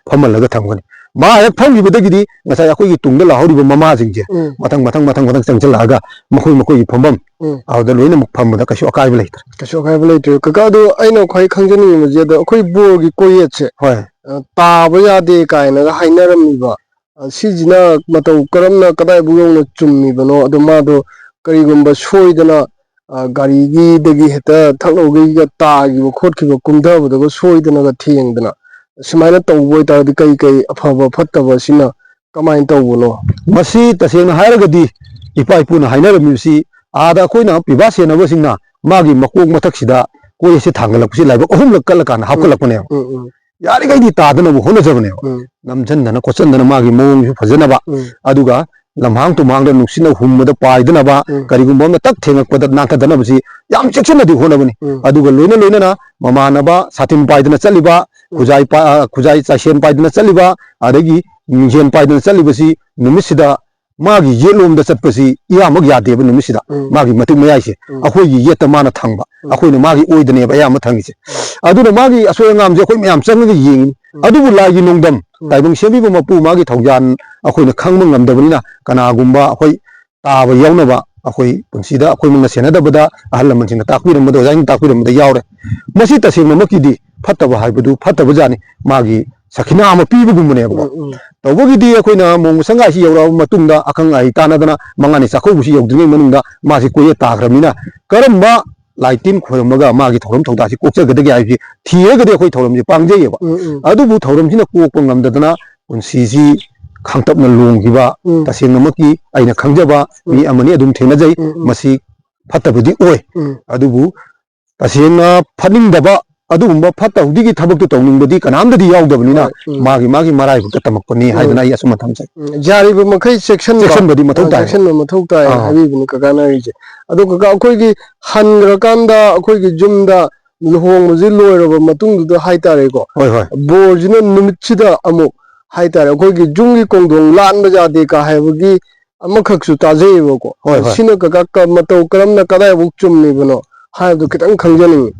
ꯐꯝꯍꯜꯂꯒ ꯊꯝꯒꯅꯤ꯫ ꯃꯥ ꯍꯦꯛ ꯐꯝꯈꯤꯕꯗꯒꯤꯗꯤ ꯉꯁꯥꯏ ꯑꯩꯈꯣꯏꯒꯤ ꯇꯨꯡꯗ ꯂꯥꯛꯍꯧꯔꯤꯕ ꯃꯃꯥꯁꯤꯡꯁꯦ ꯎꯝ꯫ ꯃꯊꯪ, ꯃꯊꯪ, ꯃꯊꯪ, ꯃꯊꯪ ꯆꯪꯁꯤꯜꯂꯛꯑꯒ ꯃꯈꯣꯏ ꯃꯈꯣꯏꯒꯤ ꯐꯝꯐꯝ ꯎꯝ꯫ ꯑꯗꯨꯗ ꯂꯣꯏꯅꯃꯛ ꯐꯝꯕꯗ ꯀꯩꯁꯨ ꯑꯀꯥꯏꯕ ꯂꯩꯇ꯭ꯔꯦ꯫ ꯀꯩꯁꯨ ꯑꯀꯥꯏꯕ ꯂꯩꯇ꯭ꯔꯦ꯫ ꯀꯀꯥ, ꯑꯗꯣ ꯑꯩꯅ ꯈ꯭ꯋꯥꯏ ꯈꯪꯖꯅꯤꯡꯉꯤꯕꯁꯦ, ꯑꯗꯣ ꯑꯩꯈꯣꯏ ꯕꯣꯔꯒꯤ ꯀꯣꯛꯌꯦꯠꯁꯦ, ꯍꯣꯏ꯫ ꯑ, ꯇꯥꯕ ꯌꯥꯗꯦ ꯀꯥꯏꯅꯒ ꯍꯥꯏꯅꯔꯝꯃꯤꯕ, ꯑ, ꯁꯤꯁꯤꯅ ꯃꯇꯧ ꯀꯔꯝꯅ ꯀꯗꯥꯏꯕꯨ ꯌꯧꯅ ꯆꯨꯝꯃꯤꯕꯅꯣ? ꯑꯗꯣ ꯃꯥꯗꯣ ꯀꯔꯤꯒꯨꯝꯕ ꯁꯣꯏꯗꯅ, ꯑ, ꯒꯥꯔꯤꯒꯤꯗꯒꯤ ꯍꯦꯛꯇ ꯊꯛꯂꯧꯒꯩꯒ ꯇꯥꯈꯤꯕ ꯈꯣꯠꯈꯤꯕ ꯀꯨꯝꯊꯕꯗꯒ ꯁꯣꯏꯗꯅꯒ ꯊꯦꯡꯗꯅ ꯁꯨꯃꯥꯏꯅ ꯇꯧꯕ ꯑꯣꯏꯇꯥꯔꯗꯤ ꯀꯩ ꯀꯩ ꯑꯐꯕ ꯐꯠꯇꯕ ꯁꯤꯅ ꯀꯃꯥꯏꯅ ꯇꯧꯕꯅꯣ? ꯃꯁꯤ ꯇꯁꯦꯡꯅ ꯍꯥꯏꯔꯒꯗꯤ ꯏꯄꯥ ꯏꯄꯨꯅ ꯍꯥꯏꯅꯔꯝꯃꯤꯕꯁꯤ ꯑꯥꯗ ꯑꯩꯈꯣꯏꯅ ꯄꯤꯕꯥ ꯁꯦꯟꯅꯕꯁꯤꯡꯅ ꯃꯥꯒꯤ ꯃꯀꯣꯛ ꯃꯊꯛꯁꯤꯗ ꯀꯣꯏ ꯑꯁꯤ ꯊꯥꯡꯒꯠꯂꯛꯄꯁꯤ ꯂꯥꯏꯕꯛ ꯑꯍꯨꯝꯂꯛ ꯀꯠꯂꯀꯥꯟꯗ ꯍꯥꯞꯀꯠꯂꯛꯄꯅꯦꯕ꯫ ꯎꯝ ꯎꯝ ꯌꯥꯔꯤꯈꯩꯗꯤ ꯇꯥꯗꯅꯕ ꯍꯣꯠꯅꯖꯕꯅꯦꯕ꯫ ꯎꯝ ꯅꯝꯁꯤꯟꯗꯅ ꯈꯣꯠꯆꯟꯗꯅ ꯃꯥꯒꯤ ꯃꯑꯣꯡꯁꯨ ꯐꯖꯅꯕ, ꯎꯝ ꯑꯗꯨꯒ ꯂꯝꯍꯥꯡ ꯇꯨꯝꯍꯥꯡꯗ ꯅꯨꯡꯁꯤꯠꯅ ꯍꯨꯝꯕꯗ ꯄꯥꯏꯗꯅꯕ, ꯎꯝ ꯀꯔꯤꯒꯨꯝꯕ ꯑꯃꯅ ꯇꯛ ꯊꯦꯡꯉꯛꯄꯗ ꯅꯥꯟꯊꯗꯅꯕꯁꯤ ꯌꯥꯝ ꯆꯦꯛꯁꯤꯟꯅꯗꯤ ꯍꯣꯠꯅꯕꯅꯤ꯫ ꯎꯝ ꯑꯗꯨꯒ ꯂꯣꯏꯅ ꯂꯣꯏꯅꯅ ꯃꯃꯥꯟꯅꯕ ꯁꯥꯇꯤꯟ ꯄꯥꯏꯗꯅ ꯆꯠꯂꯤꯕ, ꯎꯝ ꯈꯨꯖꯥꯏ ꯄꯥ-, ꯑ, ꯈꯨꯖꯥꯏ ꯆꯥꯏꯁꯦꯟ ꯄꯥꯏꯗꯅ ꯆꯠꯂꯤꯕ, ꯑꯗꯒꯤ ꯃꯤꯡꯖꯦꯜ ꯄꯥꯏꯗꯅ ꯆꯠꯂꯤꯕꯁꯤ ꯅꯨꯃꯤꯠꯁꯤꯗ ꯃꯥꯒꯤ ꯌꯦꯠꯂꯣꯝꯗ ꯆꯠꯄꯁꯤ ꯏꯌꯥꯃꯛ ꯌꯥꯗꯦꯕ꯫ ꯅꯨꯃꯤꯠꯁꯤꯗ ꯎꯝ ꯃꯥꯒꯤ ꯃꯇꯤꯛ ꯃꯌꯥꯏꯁꯦ ꯎꯝ ꯑꯩꯈꯣꯏꯒꯤ ꯌꯦꯠꯇ ꯃꯥꯅ ꯊꯪꯕ, ꯎꯝ ꯑꯩꯈꯣꯏꯅ ꯃꯥꯒꯤ ꯑꯣꯏꯗꯅꯦꯕ ꯑꯌꯥꯝꯕ ꯊꯪꯉꯤꯁꯦ꯫ ꯑꯗꯨꯅ ꯃꯥꯒꯤ ꯑꯁꯣꯏ ꯑꯉꯥꯝꯁꯦ ꯑꯩꯈꯣꯏ ꯃꯌꯥꯝ ꯆꯪꯉꯒ ꯌꯦꯡꯉꯤ꯫ ꯎꯝ ꯑꯗꯨꯕꯨ ꯂꯥꯏꯒꯤ ꯅꯣꯡꯗꯝ, ꯎꯝ ꯇꯥꯏꯕꯪ ꯁꯦꯝꯕꯤꯕ ꯃꯄꯨ ꯃꯥꯒꯤ ꯊꯧꯖꯥꯟ ꯑꯩꯈꯣꯏꯅ ꯈꯪꯕ ꯉꯝꯗꯕꯅꯤꯅ, ꯀꯅꯥꯒꯨꯝꯕ ꯑꯩꯈꯣꯏ ꯇꯥꯕ ꯌꯥꯎꯅꯕ ꯑꯩꯈꯣꯏ ꯄꯨꯟꯁꯤꯗ ꯑꯩꯈꯣꯏꯃꯛꯅ ꯁꯦꯟꯅꯗꯕꯗ ꯑꯍꯜ ꯂꯃꯟꯁꯤꯡꯅ ꯇꯥꯛꯄꯤꯔꯝꯕꯗ, ꯑꯣꯖꯥꯁꯤꯡꯅ ꯇꯥꯛꯄꯤꯔꯝꯕꯗ ꯌꯥꯎꯔꯦ꯫ ꯃꯁꯤ ꯇꯁꯦꯡꯅꯃꯛꯀꯤꯗꯤ ꯐꯠꯇꯕ ꯍꯥꯏꯕꯗꯨ ꯐꯠꯇꯕ ꯖꯥꯠꯅꯤ, ꯃꯥꯒꯤ ꯁꯈꯤꯅꯥ ꯑꯃ ꯄꯤꯕꯒꯨꯝꯕꯅꯦꯕꯀꯣ꯫ ꯎꯝ ꯎꯝ ꯇꯧꯕꯒꯤꯗꯤ ꯑꯩꯈꯣꯏꯅ ꯃꯣꯡ ꯃꯁꯪꯒꯥꯏꯁꯤ ꯌꯧꯔꯛꯑꯕ ꯃꯇꯨꯡꯗ, ꯑꯈꯪ ꯑꯍꯩ ꯇꯥꯟꯅꯗꯅ ꯃꯉꯥꯅꯤ ꯆꯥꯛꯀꯧꯕꯁꯤ ꯌꯧꯗ꯭ꯔꯤꯉꯩ ꯃꯅꯨꯡꯗ ꯃꯥꯁꯤ ꯀꯣꯏꯌꯦ ꯇꯥꯈ꯭ꯔꯕꯅꯤꯅ, ꯀꯔꯝꯕ ꯂꯥꯏ ꯇꯤꯟ ꯈꯣꯏꯔꯝꯃꯒ ꯃꯥꯒꯤ ꯊꯧꯔꯝ ꯊꯧꯗꯥꯁꯤ ꯀꯣꯛꯆꯒꯗꯒꯦ ꯍꯥꯏꯕꯁꯤ ꯊꯤꯔꯒꯗꯤ ꯑꯩꯈꯣꯏ ꯊꯧꯔꯝꯁꯤ ꯄꯥꯡꯖꯩꯌꯦꯕ꯫ ꯎꯝ ꯎꯝ ꯑꯗꯨꯕꯨ ꯊꯧꯔꯝꯁꯤꯅ ꯀꯣꯛꯄ ꯉꯝꯗꯗꯅ ꯄꯨꯟꯁꯤꯁꯤ ꯈꯥꯡꯇꯞꯅ ꯂꯣꯡꯈꯤꯕ, ꯎꯝ ꯇꯁꯦꯡꯅꯃꯛꯀꯤ ꯑꯩꯅ ꯈꯪꯖꯕ ꯃꯤ ꯎꯝ ꯑꯃꯅꯤ ꯑꯗꯨꯝ ꯊꯦꯡꯅꯖꯩ꯫ ꯎꯝ ꯎꯝ ꯃꯁꯤ ꯐꯠꯇꯕꯗꯤ ꯑꯣꯏ꯫ ꯎꯝ ꯑꯗꯨꯕꯨ ꯇꯁꯦꯡꯅ ꯐꯠꯅꯤꯡꯗꯕ, ꯑꯗꯨꯒꯨꯝꯕ ꯐꯠꯇ ꯍꯥꯎꯗꯤꯒꯤ ꯊꯕꯛꯇꯨ ꯇꯧꯅꯤꯡꯕꯗꯤ ꯀꯅꯥꯝꯗꯗꯤ ꯌꯥꯎꯗꯕꯅꯤꯅ, ꯍꯣꯏ, ꯎꯝ꯫ ꯃꯥꯒꯤ ꯃꯥꯒꯤ ꯃꯔꯥꯏꯕꯛꯇ ꯇꯝꯃꯛꯄꯅꯤ ꯎꯝ꯫ ꯍꯥꯏꯗꯅ ꯑꯩ ꯑꯁꯨꯝꯅ ꯊꯝꯖꯩ꯫ ꯎꯝ, ꯌꯥꯔꯤꯕ ꯃꯈꯩ ꯆꯦꯛꯁꯤꯟꯕ, ꯆꯦꯛꯁꯤꯟꯕꯗꯤ ꯃꯊꯧ ꯑ, ꯇꯥꯏ꯫ ꯆꯦꯛꯁꯤꯟꯕ ꯃꯊꯧ ꯇꯥꯏ ꯑꯥ꯫ ꯍꯥꯏꯕꯤꯕꯅꯤ ꯀꯀꯥꯅ ꯍꯥꯏꯔꯤꯁꯦ꯫ ꯑꯗꯣ ꯀꯀꯥ, ꯑꯩꯈꯣꯏꯒꯤ ꯍꯟꯈ꯭ꯔꯀꯥꯟꯗ ꯑꯩꯈꯣꯏꯒꯤ ꯌꯨꯝꯗ ꯂꯨꯍꯣꯡꯕꯁꯤ ꯂꯣꯏꯔꯕ ꯃꯇꯨꯡꯗꯨꯗ ꯍꯥꯏꯇꯥꯔꯦꯀꯣ, ꯍꯣꯏ, ꯍꯣꯏ꯫ ꯕꯣꯔꯁꯤꯅ ꯅꯨꯃꯤꯠꯁꯤꯗ ꯑꯃꯨꯛ ꯍꯥꯏꯇꯥꯔꯦ, ꯑꯩꯈꯣꯏꯒꯤ ꯌꯨꯝꯒꯤ ꯀꯣꯡꯊꯣꯡ ꯂꯥꯟꯕ ꯌꯥꯗꯦ ꯀ ꯍꯥꯏꯕꯒꯤ ꯑꯃꯈꯛꯁꯨ ꯇꯥꯖꯩꯌꯦꯕꯀꯣ꯫ ꯍꯣꯏ, ꯍꯣꯏ꯫ ꯁꯤꯅ ꯀꯀꯥ ꯀ-, ꯃꯇꯧ ꯀꯔꯝꯅ ꯀꯗꯥꯏꯐꯥꯎ ꯆꯨꯝꯃꯤꯕꯅꯣ ꯍꯥꯏꯕꯗꯨ ꯈꯤꯇꯪ ꯈꯪꯖꯅꯤꯡꯉꯤ꯫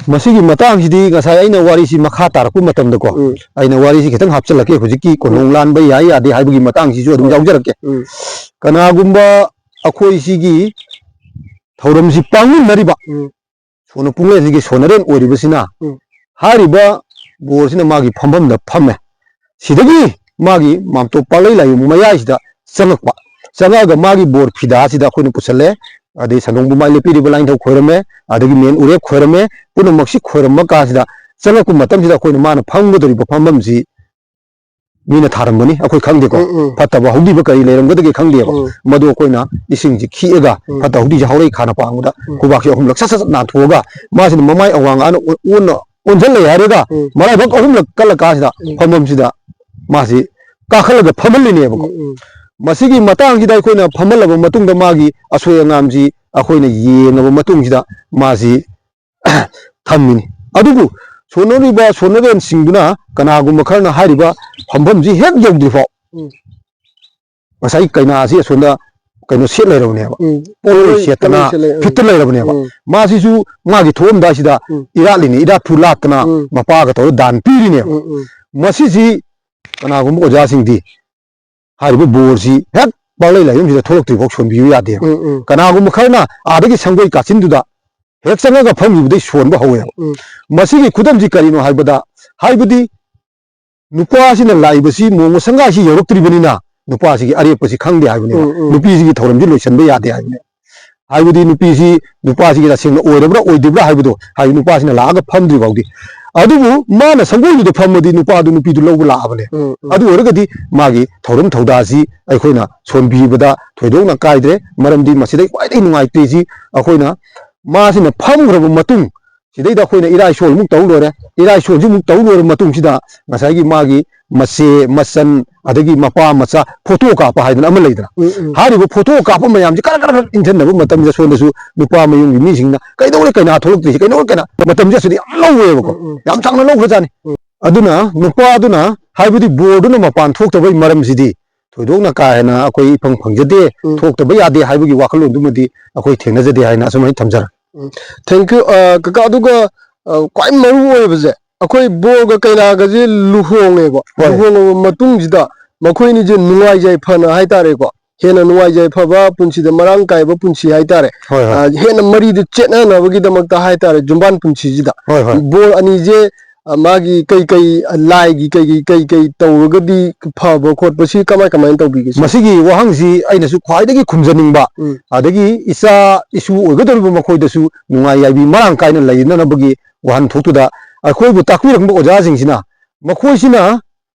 ꯃꯁꯤꯒꯤ ꯃꯇꯥꯡꯁꯤꯗꯤ ꯉꯁꯥꯏ ꯑꯩꯅ ꯋꯥꯔꯤꯁꯤ ꯃꯈꯥ ꯇꯥꯔꯛꯄ ꯃꯇꯝꯗꯀꯣ, ꯎꯝ꯫ ꯑꯩꯅ ꯋꯥꯔꯤꯁꯤ ꯈꯤꯇꯪ ꯍꯥꯞꯆꯤꯜꯂꯛꯀꯦ꯫ ꯍꯧꯖꯤꯛꯀꯤ ꯀꯣꯟꯊꯣꯡ ꯂꯥꯟꯕ ꯌꯥꯏ ꯌꯥꯗꯦ ꯍꯥꯏꯕꯒꯤ ꯃꯇꯥꯡꯁꯤꯁꯨ ꯑꯗꯨꯝ ꯍꯣꯏ꯫ ꯌꯥꯎꯖꯔꯛꯀꯦ꯫ ꯎꯝ꯫ ꯀꯅꯥꯒꯨꯝꯕ ꯑꯩꯈꯣꯏ ꯁꯤꯒꯤ ꯊꯧꯔꯝꯁꯤ ꯄꯥꯡꯃꯤꯟꯅꯔꯤꯕ ꯎꯝ꯫ ꯁꯣꯟꯅ ꯄꯨꯡꯂꯦꯟꯁꯤꯒꯤ ꯁꯣꯟꯅꯔꯦꯟ ꯑꯣꯏꯔꯤꯕꯁꯤꯅ ꯎꯝ꯫ ꯍꯥꯏꯔꯤꯕ ꯕꯣꯔꯁꯤꯅ ꯃꯥꯒꯤ ꯐꯝꯐꯝꯗ ꯐꯝꯃꯦ꯫ ꯁꯤꯗꯒꯤ ꯃꯥꯒꯤ ꯃꯥꯝꯇꯣꯞ ꯄꯥꯛꯂꯩ ꯂꯥꯏꯕꯨꯡ ꯃꯌꯥꯏꯁꯤꯗ ꯆꯪꯉꯛꯄ꯫ ꯆꯪꯉꯛꯑꯒ ꯃꯥꯒꯤ ꯕꯣꯔ ꯐꯤꯗꯥꯁꯤꯗ ꯑꯩꯈꯣꯏꯅ ꯄꯨꯁꯜꯂꯦ꯫ ꯑꯗꯩ ꯁꯟꯗꯣꯡ ꯄꯨꯝꯕꯥꯏ ꯂꯦꯞꯄꯤꯔꯤꯕ ꯂꯥꯏꯅꯤꯡꯊꯧ ꯈꯣꯏꯔꯝꯃꯦ, ꯑꯗꯒꯤ ꯃꯦꯟ ꯎꯔꯦꯞ ꯈꯣꯏꯔꯝꯃꯦ꯫ ꯄꯨꯝꯅꯃꯛꯁꯤ ꯈꯣꯏꯔꯝꯕ ꯀꯥꯟꯁꯤꯗ, ꯆꯪꯉꯛꯄ ꯃꯇꯝꯁꯤꯗ ꯑꯩꯈꯣꯏꯅ ꯃꯥꯅ ꯐꯝꯒꯗꯧꯔꯤꯕ ꯐꯝꯐꯝꯁꯤ ꯃꯤꯅ ꯊꯥꯔꯝꯕꯅꯤ, ꯑꯩꯈꯣꯏ ꯈꯪꯗꯦꯀꯣ꯫ ꯎꯝ, ꯎꯝ꯫ ꯐꯠꯇꯕ ꯍꯧꯗꯤꯕ ꯀꯔꯤ ꯂꯩꯔꯝꯒꯗꯒꯦ ꯈꯪꯗꯦꯕ꯫ ꯎꯝ꯫ ꯃꯗꯨ ꯑꯩꯈꯣꯏꯅ ꯏꯁꯤꯡꯁꯤ ꯈꯤꯛꯑꯒ, ꯎꯝ꯫ ꯐꯠꯇ ꯍꯧꯗꯤꯁꯦ ꯍꯧꯔꯛꯏ ꯈꯥꯅ ꯄꯥꯡꯕꯗ, ꯎꯝ꯫ ꯈꯨꯕꯥꯛꯁꯦ ꯑꯍꯨꯝꯂꯛ ꯁꯠ ꯁꯠ ꯁꯠ ꯅꯥꯟꯊꯣꯛꯑꯒ, ꯃꯥꯁꯤꯅ ꯃꯃꯥꯏ ꯑꯋꯥꯡ ꯑꯅ ꯑꯣꯟ-, ꯑꯣꯟꯅ ꯑꯣꯟꯁꯤꯜꯂꯛꯑꯦ ꯍꯥꯏꯔꯒ, ꯎꯝ꯫ ꯃꯔꯥꯏꯕꯛ ꯑꯍꯨꯝꯂꯛ ꯀꯜꯂ ꯀꯥꯟꯁꯤꯗ, ꯎꯝ꯫ ꯐꯝꯐꯝꯁꯤꯗ ꯃꯥꯁꯤ ꯀꯥꯈꯠꯂꯒ ꯐꯝꯍꯜꯂꯤꯅꯦꯕꯀꯣ꯫ ꯎꯝ, ꯎꯝ꯫ ꯃꯁꯤꯒꯤ ꯃꯇꯥꯡꯁꯤꯗ ꯑꯩꯈꯣꯏꯅ ꯐꯝꯍꯜꯂꯕ ꯃꯇꯨꯡꯗ, ꯃꯥꯒꯤ ꯑꯁꯣꯏ ꯑꯉꯥꯝꯁꯤ ꯑꯩꯈꯣꯏꯅ ꯌꯦꯡꯉꯕ ꯃꯇꯨꯡꯁꯤꯗ, ꯃꯥꯁꯤ ꯊꯝꯃꯤꯅꯤ꯫ ꯑꯗꯨꯕꯨ ꯁꯣꯟꯅꯔꯤꯕ ꯁꯣꯟꯅꯔꯦꯟꯁꯤꯡꯗꯨꯅ, ꯀꯅꯥꯒꯨꯝꯕ ꯈꯔꯅ ꯍꯥꯏꯔꯤꯕ ꯐꯝꯐꯝꯁꯤ ꯍꯦꯛ ꯌꯧꯗ꯭ꯔꯤ ꯐꯥꯎ, ꯎꯝ꯫ ꯉꯁꯥꯏ ꯀꯩꯅꯥꯁꯤ ꯑꯁꯣꯝꯗ ꯀꯩꯅꯣ ꯁꯦꯠ ꯂꯩꯔꯕꯅꯦꯕ꯫ ꯎꯝ꯫ ꯄꯣꯠꯂꯣꯏ ꯄꯣꯠꯂꯣꯏ, ꯁꯦꯠꯇꯅ ꯄꯣꯠꯂꯣꯏ ꯁꯦꯠ ꯂꯩ-, ꯎꯝ꯫ ꯐꯤꯠꯇ ꯂꯩꯔꯕꯅꯦꯕ꯫ ꯎꯝ꯫ ꯃꯥꯁꯤꯁꯨ ꯃꯥꯒꯤ ꯊꯣꯛꯑꯝꯗꯥꯏꯁꯤꯗ ꯎꯝ꯫ ꯏꯔꯥꯠꯂꯤꯅꯤ, ꯏꯔꯥꯠ ꯐꯨ ꯂꯥꯠꯇꯅ ꯎꯝ꯫ ꯃꯄꯥꯒ ꯇꯧꯔ ꯗꯥꯟ ꯄꯤꯔꯤꯅꯦꯕ꯫ ꯎꯝ, ꯎꯝ꯫ ꯃꯁꯤꯁꯤ ꯀꯅꯥꯒꯨꯝꯕ ꯑꯣꯖꯥꯁꯤꯡꯗꯤ ꯍꯥꯏꯔꯤꯕ ꯕꯣꯔꯁꯤ ꯍꯦꯛ ꯄꯥꯛꯂꯩ ꯂꯥꯏꯌꯨꯝꯁꯤꯗ ꯊꯣꯛꯂꯛꯇ꯭ꯔꯤ ꯐꯥꯎ ꯁꯣꯟꯕꯤꯌꯨ ꯌꯥꯗꯦꯕ꯫ ꯎꯝ, ꯎꯝ꯫ ꯀꯅꯥꯒꯨꯝꯕ ꯈꯔꯅ ꯑꯥꯗꯒꯤ ꯁꯪꯒꯣꯏ ꯀꯥꯆꯤꯟꯗꯨꯗ ꯍꯦꯛ ꯆꯪꯉꯒ ꯐꯝꯈꯤꯕꯗꯩ ꯁꯣꯟꯕ ꯍꯧꯋꯦꯕ꯫ ꯎꯝ꯫ ꯃꯁꯤꯒꯤ ꯈꯨꯗꯝꯁꯤ ꯀꯔꯤꯅꯣ ꯍꯥꯏꯕꯗ, ꯍꯥꯏꯕꯗꯤ ꯅꯨꯄꯥꯁꯤꯅ ꯂꯥꯛꯏꯕꯁꯤ ꯃꯣꯡꯃ ꯁꯪꯒꯥꯏꯁꯤ ꯌꯧꯔꯛꯇ꯭ꯔꯤꯕꯅꯤꯅ, ꯅꯨꯄꯥꯁꯤꯒꯤ ꯑꯔꯦꯞꯄꯁꯤ ꯈꯪꯗꯦ ꯍꯥꯏꯕꯅꯦꯕ꯫ ꯎꯝ, ꯎꯝ꯫ ꯅꯨꯄꯤꯁꯤꯒꯤ ꯊꯧꯔꯝꯁꯤ ꯂꯣꯏꯁꯤꯟꯕ ꯌꯥꯗꯦ ꯍꯥꯏꯕꯅꯦ꯫ ꯍꯥꯏꯕꯗꯤ ꯅꯨꯄꯤꯁꯤ, ꯅꯨꯄꯥꯁꯤꯒꯤ ꯇꯁꯦꯡꯅ ꯑꯣꯏꯔꯕ꯭ꯔꯥ ꯑꯣꯏꯗ꯭ꯔꯤꯕ꯭ꯔꯥ ꯍꯥꯏꯕꯗꯣ, ꯍꯥꯏꯕꯗꯤ ꯅꯨꯄꯥꯁꯤꯅ ꯂꯥꯛꯑꯒ ꯐꯝꯗ꯭ꯔꯤ ꯐꯥꯎꯗꯤ꯫ ꯑꯗꯨꯕꯨ ꯃꯥꯅ ꯁꯪꯒꯣꯏꯗꯨꯗ ꯐꯝꯃꯗꯤ ꯅꯨꯄꯥꯗꯨ ꯅꯨꯄꯤꯗꯨ ꯂꯧꯕ ꯂꯥꯛꯑꯕꯅꯦ꯫ ꯎꯝ, ꯎꯝ꯫ ꯑꯗꯨ ꯑꯣꯏꯔꯒꯗꯤ ꯃꯥꯒꯤ ꯊꯧꯔꯝ ꯊꯧꯗꯥꯁꯤ ꯑꯩꯈꯣꯏꯅ ꯁꯣꯟꯕꯤꯕꯗ ꯊꯣꯏꯗꯣꯛꯅ ꯀꯥꯏꯗ꯭ꯔꯦ꯫ ꯃꯔꯝꯗꯤ ꯃꯁꯤꯗꯩ ꯈ꯭ꯋꯥꯏꯗꯒꯤ ꯅꯨꯡꯉꯥꯏꯇ꯭ꯔꯤꯁꯤ ꯑꯩꯈꯣꯏꯅ ꯃꯥꯁꯤꯅ ꯐꯝꯈ꯭ꯔꯕ ꯃꯇꯨꯡ, ꯁꯤꯗꯩꯗ ꯑꯩꯈꯣꯏꯅ ꯏꯔꯥꯏꯁꯣꯜ ꯑꯃꯨꯛ ꯇꯧ ꯂꯣꯏꯔꯦ꯫ ꯏꯔꯥꯏꯁꯣꯜꯁꯤ ꯑꯃꯨꯛ ꯇꯧ ꯂꯣꯏꯔꯕ ꯃꯇꯨꯡꯁꯤꯗ ꯉꯁꯥꯏꯒꯤ ꯃꯥꯒꯤ ꯃꯆꯦ, ꯃꯆꯟ, ꯑꯗꯒꯤ ꯃꯄꯥ, ꯃꯆꯥ ꯐꯣꯇꯣ ꯀꯥꯞꯄ ꯍꯥꯏꯗꯅ ꯑꯃ ꯂꯩꯗꯅ꯫ ꯎꯝ, ꯎꯝ꯫ ꯍꯥꯏꯔꯤꯕ ꯐꯣꯇꯣ ꯀꯥꯞꯄ ꯃꯌꯥꯝꯁꯤ ꯈꯔ ꯈꯔ ꯈꯔ ꯏꯟꯁꯤꯟꯅꯕ ꯃꯇꯝꯗ ꯁꯣꯝꯗꯁꯨ ꯅꯨꯄꯥ ꯃꯌꯨꯝꯒꯤ ꯃꯤꯁꯤꯡꯅ "ꯀꯩꯗꯧꯔꯦ ꯀꯩꯅꯥ ꯊꯣꯛꯂꯛꯇ꯭ꯔꯤꯁꯤ? ꯀꯩꯗꯧꯔꯦ ꯀꯩꯅꯥ?" ꯃꯇꯝꯁꯦ ꯑꯁꯤꯗ ꯌꯥꯝ ꯂꯧꯋꯦꯕꯀꯣ꯫ ꯎꯝ, ꯎꯝ꯫ ꯌꯥꯝ ꯁꯥꯡꯅ ꯂꯧꯈ꯭ꯔꯖꯥꯠꯅꯤ꯫ ꯎꯝ꯫ ꯑꯗꯨꯅ ꯅꯨꯄꯥꯗꯨꯅ, ꯍꯥꯏꯕꯗꯤ ꯕꯣꯔꯗꯨꯅ ꯃꯄꯥꯟ ꯊꯣꯛꯇꯕꯒꯤ ꯃꯔꯝꯁꯤꯗꯤ ꯊꯣꯏꯗꯣꯛꯅ ꯀꯥ ꯍꯦꯟꯅ ꯑꯩꯈꯣꯏ ꯏꯐꯪ ꯐꯪꯖꯗꯦ, ꯎꯝ꯫ ꯊꯣꯛꯇꯕ ꯌꯥꯗꯦ ꯍꯥꯏꯕꯒꯤ ꯋꯥꯈꯜꯂꯣꯟꯗꯨꯃꯗꯤ ꯑꯩꯈꯣꯏ ꯊꯦꯡꯅꯖꯗꯦ ꯍꯥꯏꯅ ꯑꯁꯨꯃꯥꯏꯅ ꯊꯝꯖꯔꯒꯦ꯫ ꯎꯝ꯫ Thank you꯫ ꯑ, ꯀꯀꯥ, ꯑꯗꯨꯒ, ꯑ, ꯈ꯭ꯋꯥꯏ ꯃꯔꯨ ꯑꯣꯏꯕꯁꯦ, ꯑꯩꯈꯣꯏ ꯕꯣꯔꯒ ꯀꯩꯅꯥꯒꯁꯦ ꯂꯨꯍꯣꯡꯉꯦꯕ꯫ ꯍꯣꯏ꯫ ꯂꯨꯍꯣꯡꯉꯕ ꯃꯇꯨꯡꯁꯤꯗ ꯃꯈꯣꯏꯅꯤꯁꯦ ꯅꯨꯡꯉꯥꯏ ꯌꯥꯏꯐꯅ ꯍꯥꯏꯇꯥꯔꯦꯀꯣ, ꯍꯦꯟꯅ ꯅꯨꯡꯉꯥꯏ ꯌꯥꯏꯐꯕ ꯄꯨꯟꯁꯤꯗ ꯃꯔꯥꯡ ꯀꯥꯏꯕ ꯄꯨꯟꯁꯤ ꯍꯥꯏꯇꯥꯔꯦ꯫ ꯍꯣꯏ, ꯍꯣꯏ꯫ ꯑ, ꯍꯦꯟꯅ ꯃꯔꯤꯗꯨ ꯆꯦꯠꯅꯅꯕꯒꯤꯗꯃꯛꯇ ꯍꯥꯏꯇꯥꯔꯦ, ꯌꯨꯝꯕꯥꯟ ꯄꯨꯟꯁꯤꯁꯤꯗ꯫ ꯍꯣꯏ, ꯍꯣꯏ꯫ ꯕꯣꯔ ꯑꯅꯤꯁꯦ, ꯑ, ꯃꯥꯒꯤ ꯀꯩ ꯀꯩ, ꯑ, ꯂꯥꯏꯒꯤ ꯀꯩ ꯀꯩ, ꯀꯩ ꯀꯩ ꯇꯧꯔꯒꯗꯤ ꯐꯕ ꯈꯣꯠꯄꯁꯤ ꯀꯃꯥꯏ ꯀꯃꯥꯏꯅ ꯇꯧꯕꯤꯒꯦ ꯁꯤꯕꯣ? ꯃꯁꯤꯒꯤ ꯋꯥꯍꯪꯁꯤ ꯑꯩꯅꯁꯨ ꯈ꯭ꯋꯥꯏꯗꯒꯤ ꯈꯨꯝꯖꯅꯤꯡꯕ, ꯎꯝ꯫ ꯑꯗꯒꯤ ꯏꯆꯥ ꯏꯁꯨ ꯑꯣꯏꯒꯗꯧꯔꯤꯕ ꯃꯈꯣꯏꯗꯁꯨ ꯅꯨꯡꯉꯥꯏ ꯌꯥꯏꯕꯤ ꯃꯔꯥꯡ ꯀꯥꯏꯅ ꯂꯩꯅꯅꯕꯒꯤ ꯋꯥꯍꯟꯊꯣꯛꯇꯨꯗ ꯑꯩꯈꯣꯏꯕꯨ ꯇꯥꯛꯄꯤꯔꯝꯕ ꯑꯣꯖꯥꯁꯤꯡꯁꯤꯅ, ꯃꯈꯣꯏꯁꯤꯅ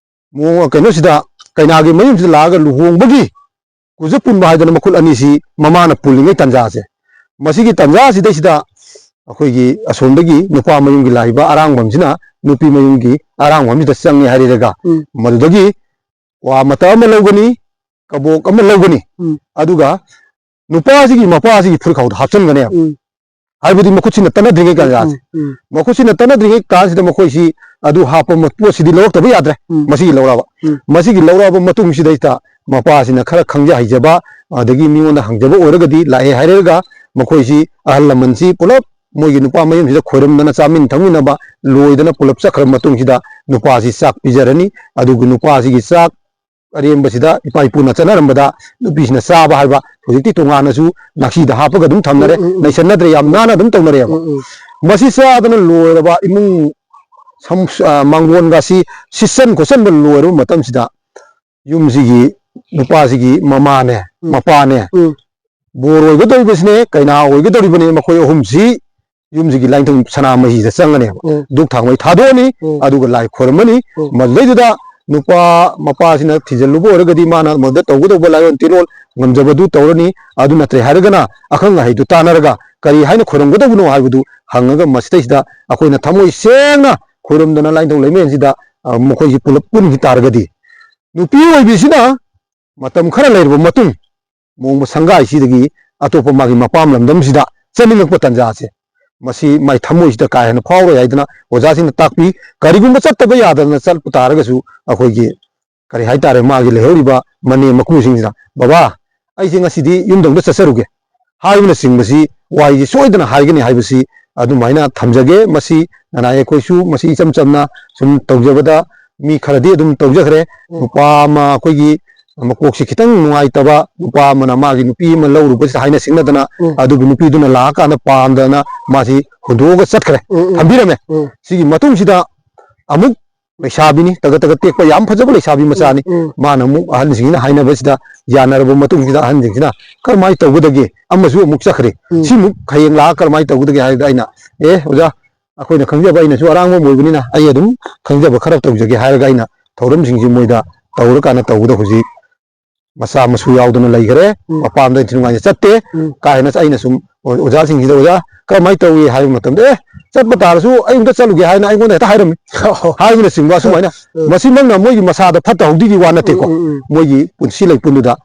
ꯃꯑꯣꯡ ꯀꯩꯅꯣꯁꯤꯗ, ꯀꯩꯅꯥꯒꯤ ꯃꯌꯨꯝꯁꯤꯗ ꯂꯥꯛꯑꯒ ꯂꯨꯍꯣꯡꯕꯒꯤ ꯀꯨꯖ ꯄꯨꯟꯕ ꯍꯥꯏꯗꯅ ꯃꯈꯨꯜ ꯑꯅꯤꯁꯤ ꯃꯃꯥꯅ ꯄꯨꯜꯂꯤꯉꯩ ꯇꯥꯟꯖꯥꯁꯦ, ꯃꯁꯤꯒꯤ ꯇꯥꯟꯖꯥꯁꯤꯗꯩꯁꯤꯗ ꯑꯩꯈꯣꯏꯒꯤ ꯑꯁꯣꯝꯗꯒꯤ ꯅꯨꯄꯥ ꯃꯌꯨꯝꯒꯤ ꯂꯥꯛꯏꯕ ꯑꯔꯥꯡꯕꯝꯁꯤꯅ ꯅꯨꯄꯤ ꯃꯌꯨꯝꯒꯤ ꯑꯔꯥꯡꯕꯝꯁꯤꯗ ꯆꯪꯉꯦ ꯍꯥꯏꯔꯦꯔꯒ, ꯎꯝ꯫ ꯃꯗꯨꯗꯒꯤ ꯀ꯭ꯋꯥ ꯃꯇꯞ ꯑꯃ ꯂꯧꯒꯅꯤ, ꯀꯕꯣꯛ ꯑꯃ ꯂꯧꯒꯅꯤ꯫ ꯎꯝ꯫ ꯑꯗꯨꯒ ꯅꯨꯄꯥꯁꯤꯒꯤ ꯃꯄꯥꯁꯤꯒꯤ ꯐꯨꯔꯤꯠꯈꯥꯎꯗ ꯍꯥꯞꯆꯤꯟꯒꯅꯦꯕ꯫ ꯎꯝ꯫ ꯍꯥꯏꯕꯗꯤ ꯃꯈꯨꯠꯁꯤꯅ ꯇꯠꯅꯗ꯭ꯔꯤꯉꯩ ꯀꯥꯟꯖꯥꯁꯦ꯫ ꯎꯝ꯫ ꯃꯈꯨꯠꯁꯤꯅ ꯇꯠꯅꯗ꯭ꯔꯤꯉꯩ ꯀꯥꯟꯁꯤꯗ ꯃꯈꯣꯏꯁꯤ ꯑꯗꯨ ꯍꯥꯞꯄ ꯃ-, ꯄꯣꯠꯁꯤꯗꯤ ꯂꯧꯔꯛꯇꯕ ꯌꯥꯗ꯭ꯔꯦ꯫ ꯎꯝ꯫ ꯃꯁꯤꯒꯤ ꯂꯧꯔꯛꯑꯕ꯫ ꯎꯝ꯫ ꯃꯁꯤꯒꯤ ꯂꯧꯔꯛꯑꯕ ꯃꯇꯨꯡꯁꯤꯗꯩꯗ ꯃꯄꯥꯁꯤꯅ ꯈꯔ ꯈꯪꯖ ꯍꯩꯖꯕ, ꯑꯗꯒꯤ ꯃꯤꯉꯣꯟꯗ ꯍꯪꯖꯕ ꯑꯣꯏꯔꯒꯗꯤ ꯂꯥꯛꯑꯦ ꯍꯥꯏꯔꯒ ꯃꯈꯣꯏꯁꯤ ꯑꯍꯜ ꯂꯃꯟꯁꯤ ꯄꯨꯂꯞ ꯃꯣꯏꯒꯤ ꯅꯨꯄꯥ ꯃꯌꯨꯝꯁꯤꯗ ꯈꯣꯏꯔꯝꯗꯅ ꯆꯥꯃꯤꯟ ꯊꯛꯃꯤꯟꯅꯕ ꯂꯣꯏꯗꯅ ꯄꯨꯂꯞ ꯆꯠꯈ꯭ꯔꯕ ꯃꯇꯨꯡꯁꯤꯗ ꯅꯨꯄꯥꯁꯤ ꯆꯥꯛ ꯄꯤꯖꯔꯅꯤ꯫ ꯑꯗꯨꯒ ꯅꯨꯄꯥꯁꯤꯒꯤ ꯆꯥꯛ ꯑꯔꯦꯝꯕꯁꯤꯗ ꯏꯄꯥ ꯏꯄꯨꯅ ꯆꯠꯅꯔꯝꯕꯗ ꯅꯨꯄꯤꯁꯤꯅ ꯆꯥꯕ ꯍꯥꯏꯕ ꯍꯧꯖꯤꯛꯇꯤ ꯇꯣꯉꯥꯟꯅꯁꯨ ꯅꯥꯛꯁꯤꯗ ꯍꯥꯞꯄꯒ ꯑꯗꯨꯝ ꯊꯝꯅꯔꯦ, ꯎꯝ, ꯎꯝ, ꯎꯝ꯫ ꯅꯩꯁꯟꯅꯗ꯭ꯔꯦ, ꯌꯥꯝ ꯅꯥꯟꯅ ꯑꯗꯨꯝ ꯇꯧꯅꯔꯦꯕ꯫ ꯎꯝ, ꯎꯝ꯫ ꯃꯁꯤ ꯆꯥꯗꯅ ꯂꯣꯏꯔꯕ ꯏꯃꯨꯡ ꯁꯝ-, ꯑ, ꯃꯥꯡꯒꯣꯟꯒꯁꯤ ꯁꯤꯠꯆꯟ ꯈꯣꯠꯆꯟꯕ ꯂꯣꯏꯔꯕ ꯃꯇꯝꯁꯤꯗ ꯌꯨꯝꯁꯤꯒꯤ ꯅꯨꯄꯥꯁꯤꯒꯤ ꯃꯃꯥꯅꯦ, ꯎꯝ꯫ ꯃꯄꯥꯅꯦ, ꯎꯝ꯫ ꯕꯣꯔ ꯑꯣꯏꯒꯗꯧꯔꯤꯕꯁꯤꯅꯦ, ꯀꯩꯅꯥ ꯑꯣꯏꯒꯗꯧꯔꯤꯕꯅꯦ, ꯃꯈꯣꯏ ꯑꯍꯨꯝꯁꯤ ꯌꯨꯝꯁꯤꯒꯤ ꯂꯥꯏꯅꯤꯡꯊꯧ ꯁꯅꯥꯃꯍꯤꯗ ꯆꯪꯉꯅꯦꯕ꯫ ꯎꯝ꯫ ꯙꯨꯛ ꯊꯥꯡꯃꯩ ꯊꯥꯗꯣꯛꯑꯅꯤ, ꯎꯝ꯫ ꯑꯗꯨꯒ ꯂꯥꯏ ꯈꯣꯏꯔꯝꯃꯅꯤ꯫ ꯎꯝ꯫ ꯃꯗꯨꯗꯩꯗꯨꯗ ꯅꯨꯄꯥ ꯃꯄꯥꯁꯤꯅ ꯊꯤꯖꯤꯜꯂꯨꯕ ꯑꯣꯏꯔꯒꯗꯤ ꯃꯥꯅ ꯃꯗꯨꯗ ꯇꯧꯒꯗꯧꯕ ꯂꯥꯏꯑꯣꯟ ꯇꯤꯜꯂꯣꯟ ꯉꯝꯖꯕꯗꯨ ꯇꯧꯔꯅꯤ꯫ ꯑꯗꯨ ꯅꯠꯇ꯭ꯔꯦ ꯍꯥꯏꯔꯒꯅ ꯑꯈꯪ ꯑꯍꯩꯗꯨ ꯇꯥꯟꯅꯔꯒ ꯀꯔꯤ ꯍꯥꯏꯅ ꯈꯣꯏꯔꯝꯒꯗꯧꯕꯅꯣ ꯍꯥꯏꯕꯗꯨ ꯍꯪꯉꯒ ꯃꯁꯤꯗꯩꯁꯤꯗ ꯑꯩꯈꯣꯏꯅ ꯊꯃꯣꯏ ꯁꯦꯡꯅ ꯈꯣꯏꯔꯝꯗꯅ ꯂꯥꯏꯅꯤꯡꯊꯧ ꯂꯩꯃꯔꯦꯟꯁꯤꯗ, ꯑ, ꯃꯈꯣꯏꯁꯤ ꯄꯨꯂꯞ ꯄꯨꯟꯈꯤ ꯇꯥꯔꯒꯗꯤ ꯅꯨꯄꯤ ꯑꯣꯏꯕꯤꯁꯤꯅ ꯃꯇꯝ ꯈꯔ ꯂꯩꯔꯕ ꯃꯇꯨꯡ ꯃꯣꯡꯕ ꯁꯪꯒꯥꯏꯁꯤꯗꯒꯤ ꯑꯇꯣꯞꯄ ꯃꯥꯒꯤ ꯃꯄꯥꯝ ꯂꯝꯗꯝꯁꯤꯗ ꯆꯠꯅꯤꯡꯉꯛꯄ ꯇꯥꯟꯖꯥꯁꯦ, ꯃꯁꯤ ꯃꯥꯏ ꯊꯃꯣꯏꯁꯤꯗ ꯀꯥ ꯍꯦꯟꯅ ꯐꯥꯎꯔꯣꯏ ꯍꯥꯏꯗꯅ ꯑꯣꯖꯥꯁꯤꯡꯅ ꯇꯥꯛꯄꯤ꯫ ꯀꯔꯤꯒꯨꯝꯕ ꯆꯠꯇꯕ ꯌꯥꯗꯗꯅ ꯆꯠꯄ ꯇꯥꯔꯒꯁꯨ ꯑꯩꯈꯣꯏꯒꯤ, ꯀꯔꯤ ꯍꯥꯏꯇꯥꯔꯦ, ꯃꯥꯒꯤ ꯂꯩꯍꯧꯔꯤꯕ ꯃꯅꯦꯝ ꯃꯀꯨꯁꯤꯡꯁꯤꯅ, "ꯕꯕꯥ, ꯑꯩꯁꯦ ꯉꯁꯤꯗꯤ ꯌꯨꯝꯗ ꯑꯝꯇ ꯆꯠꯆꯔꯨꯒꯦ" ꯍꯥꯏꯕꯅꯆꯤꯡꯕꯁꯤ ꯋꯥꯍꯩꯁꯤ ꯁꯣꯏꯗꯅ ꯍꯥꯏꯒꯅꯤ ꯍꯥꯏꯕꯁꯤ ꯑꯗꯨꯃꯥꯏꯅ ꯊꯝꯖꯒꯦ꯫ ꯃꯁꯤ ꯅꯅꯥꯏ ꯑꯩꯈꯣꯏꯁꯨ ꯃꯁꯤ ꯏꯆꯝ ꯆꯝꯅ ꯁꯨꯝ ꯇꯧꯖꯕꯗ ꯃꯤ ꯈꯔꯗꯤ ꯑꯗꯨꯝ ꯇꯧꯖꯈ꯭ꯔꯦ꯫ ꯎꯝ꯫ ꯅꯨꯄꯥ ꯑꯃ ꯑꯩꯈꯣꯏꯒꯤ ꯃꯀꯣꯛꯁꯤ ꯈꯤꯇꯪ ꯅꯨꯡꯉꯥꯏꯇꯕ ꯅꯨꯄꯥ ꯑꯃꯅ ꯃꯥꯒꯤ ꯅꯨꯄꯤ ꯑꯃ ꯂꯧꯔꯨꯕꯁꯤꯗ ꯍꯥꯏꯅ ꯁꯤꯡꯅꯗꯅ, ꯎꯝ꯫ ꯑꯗꯨꯒꯤ ꯅꯨꯄꯤꯗꯨꯅ ꯂꯥꯛꯑꯀꯥꯟꯗ ꯄꯥꯝꯗꯅ ꯃꯥꯁꯤ ꯍꯨꯟꯗꯣꯛꯑꯒ ꯆꯠꯈ꯭ꯔꯦ, ꯎꯝ, ꯎꯝ꯫ ꯊꯝꯕꯤꯔꯝꯃꯦ꯫ ꯎꯝ꯫ ꯁꯤꯒꯤ ꯃꯇꯨꯡꯁꯤꯗ ꯑꯃꯨꯛ ꯂꯩꯁꯥꯕꯤꯅꯤ, ꯇꯒꯠ ꯇꯒꯠ ꯇꯦꯛꯄ, ꯌꯥꯝ ꯐꯖꯕ ꯂꯩꯁꯥꯕꯤ ꯃꯆꯥꯅꯤ꯫ ꯎꯝ, ꯎꯝ꯫ ꯃꯥꯅ ꯑꯃꯨꯛ ꯑꯍꯟꯁꯤꯡꯁꯤꯅ ꯍꯥꯏꯅꯕꯁꯤꯗ ꯌꯥꯅꯔꯕ ꯃꯇꯨꯡꯁꯤꯗ ꯑꯍꯟꯁꯤꯡꯁꯤꯅ ꯀꯔꯝꯍꯥꯏꯅ ꯇꯧꯒꯗꯒꯦ? ꯑꯃꯁꯨ ꯑꯃꯨꯛ ꯆꯠꯈ꯭ꯔꯦ꯫ ꯎꯝ꯫ ꯁꯤꯃꯨꯛ ꯍꯌꯦꯡ ꯂꯥꯛꯑꯒ ꯀꯔꯝꯍꯥꯏꯅ ꯇꯧꯒꯗꯒꯦ ꯍꯥꯏꯕꯗ ꯑꯩꯅ, "ꯑꯦ ꯑꯣꯖꯥ, ꯑꯩꯈꯣꯏꯅ ꯈꯪꯖꯕ, ꯑꯩꯅꯁꯨ ꯑꯔꯥꯡꯕ ꯑꯃ ꯑꯣꯏꯕꯅꯤꯅ ꯑꯩ ꯑꯗꯨꯝ ꯈꯪꯖꯕ ꯈꯔ ꯇꯧꯖꯒꯦ" ꯍꯥꯏꯔꯒ ꯑꯩꯅ ꯊꯧꯔꯝꯁꯤꯡꯁꯤ ꯃꯣꯏꯗ ꯇꯧꯔꯀꯥꯟꯗ ꯇꯧꯕꯗ ꯍꯧꯖꯤꯛ ꯃꯆꯥ ꯃꯁꯨ ꯌꯥꯎꯗꯅ ꯂꯩꯈ꯭ꯔꯦ꯫ ꯎꯝ꯫ ꯃꯄꯥꯝꯗ ꯏꯟꯊꯤ ꯅꯨꯡꯉꯥꯏꯅ ꯆꯠꯇꯦ꯫ ꯎꯝ꯫ ꯀꯥ ꯍꯦꯟꯅ ꯑꯩꯅ ꯁꯨꯝ ꯑꯣ-, ꯑꯣꯖꯥꯁꯤꯡꯁꯤꯗ, "ꯑꯣꯖꯥ, ꯀꯔꯝꯍꯥꯏꯅ ꯇꯧꯏ?" ꯍꯥꯏꯕ ꯃꯇꯝꯗ, "ꯑꯦ, ꯆꯠꯄ ꯇꯥꯔꯁꯨ ꯑꯩ ꯑꯝꯇ ꯆꯠꯂꯨꯒꯦ" ꯍꯥꯏꯅ ꯑꯩꯉꯣꯟꯗ ꯍꯦꯛꯇ ꯍꯥꯏꯔꯝꯃꯤ꯫ ꯍꯥꯏꯕꯅꯆꯤꯡꯕ ꯑꯁꯨꯃꯥꯏꯅ꯫ ꯎꯝ꯫ ꯃꯁꯤꯃꯛꯅ ꯃꯣꯏꯒꯤ ꯃꯁꯥꯗ ꯐꯠꯇꯍꯧꯗꯤꯒꯤ ꯋꯥ ꯅꯠꯇꯦꯀꯣ꯫ ꯎꯝ, ꯎꯝ, ꯎꯝ꯫ ꯃꯣꯏꯒꯤ ꯄꯨꯟꯁꯤ ꯂꯩꯄꯨꯟꯗꯨꯗ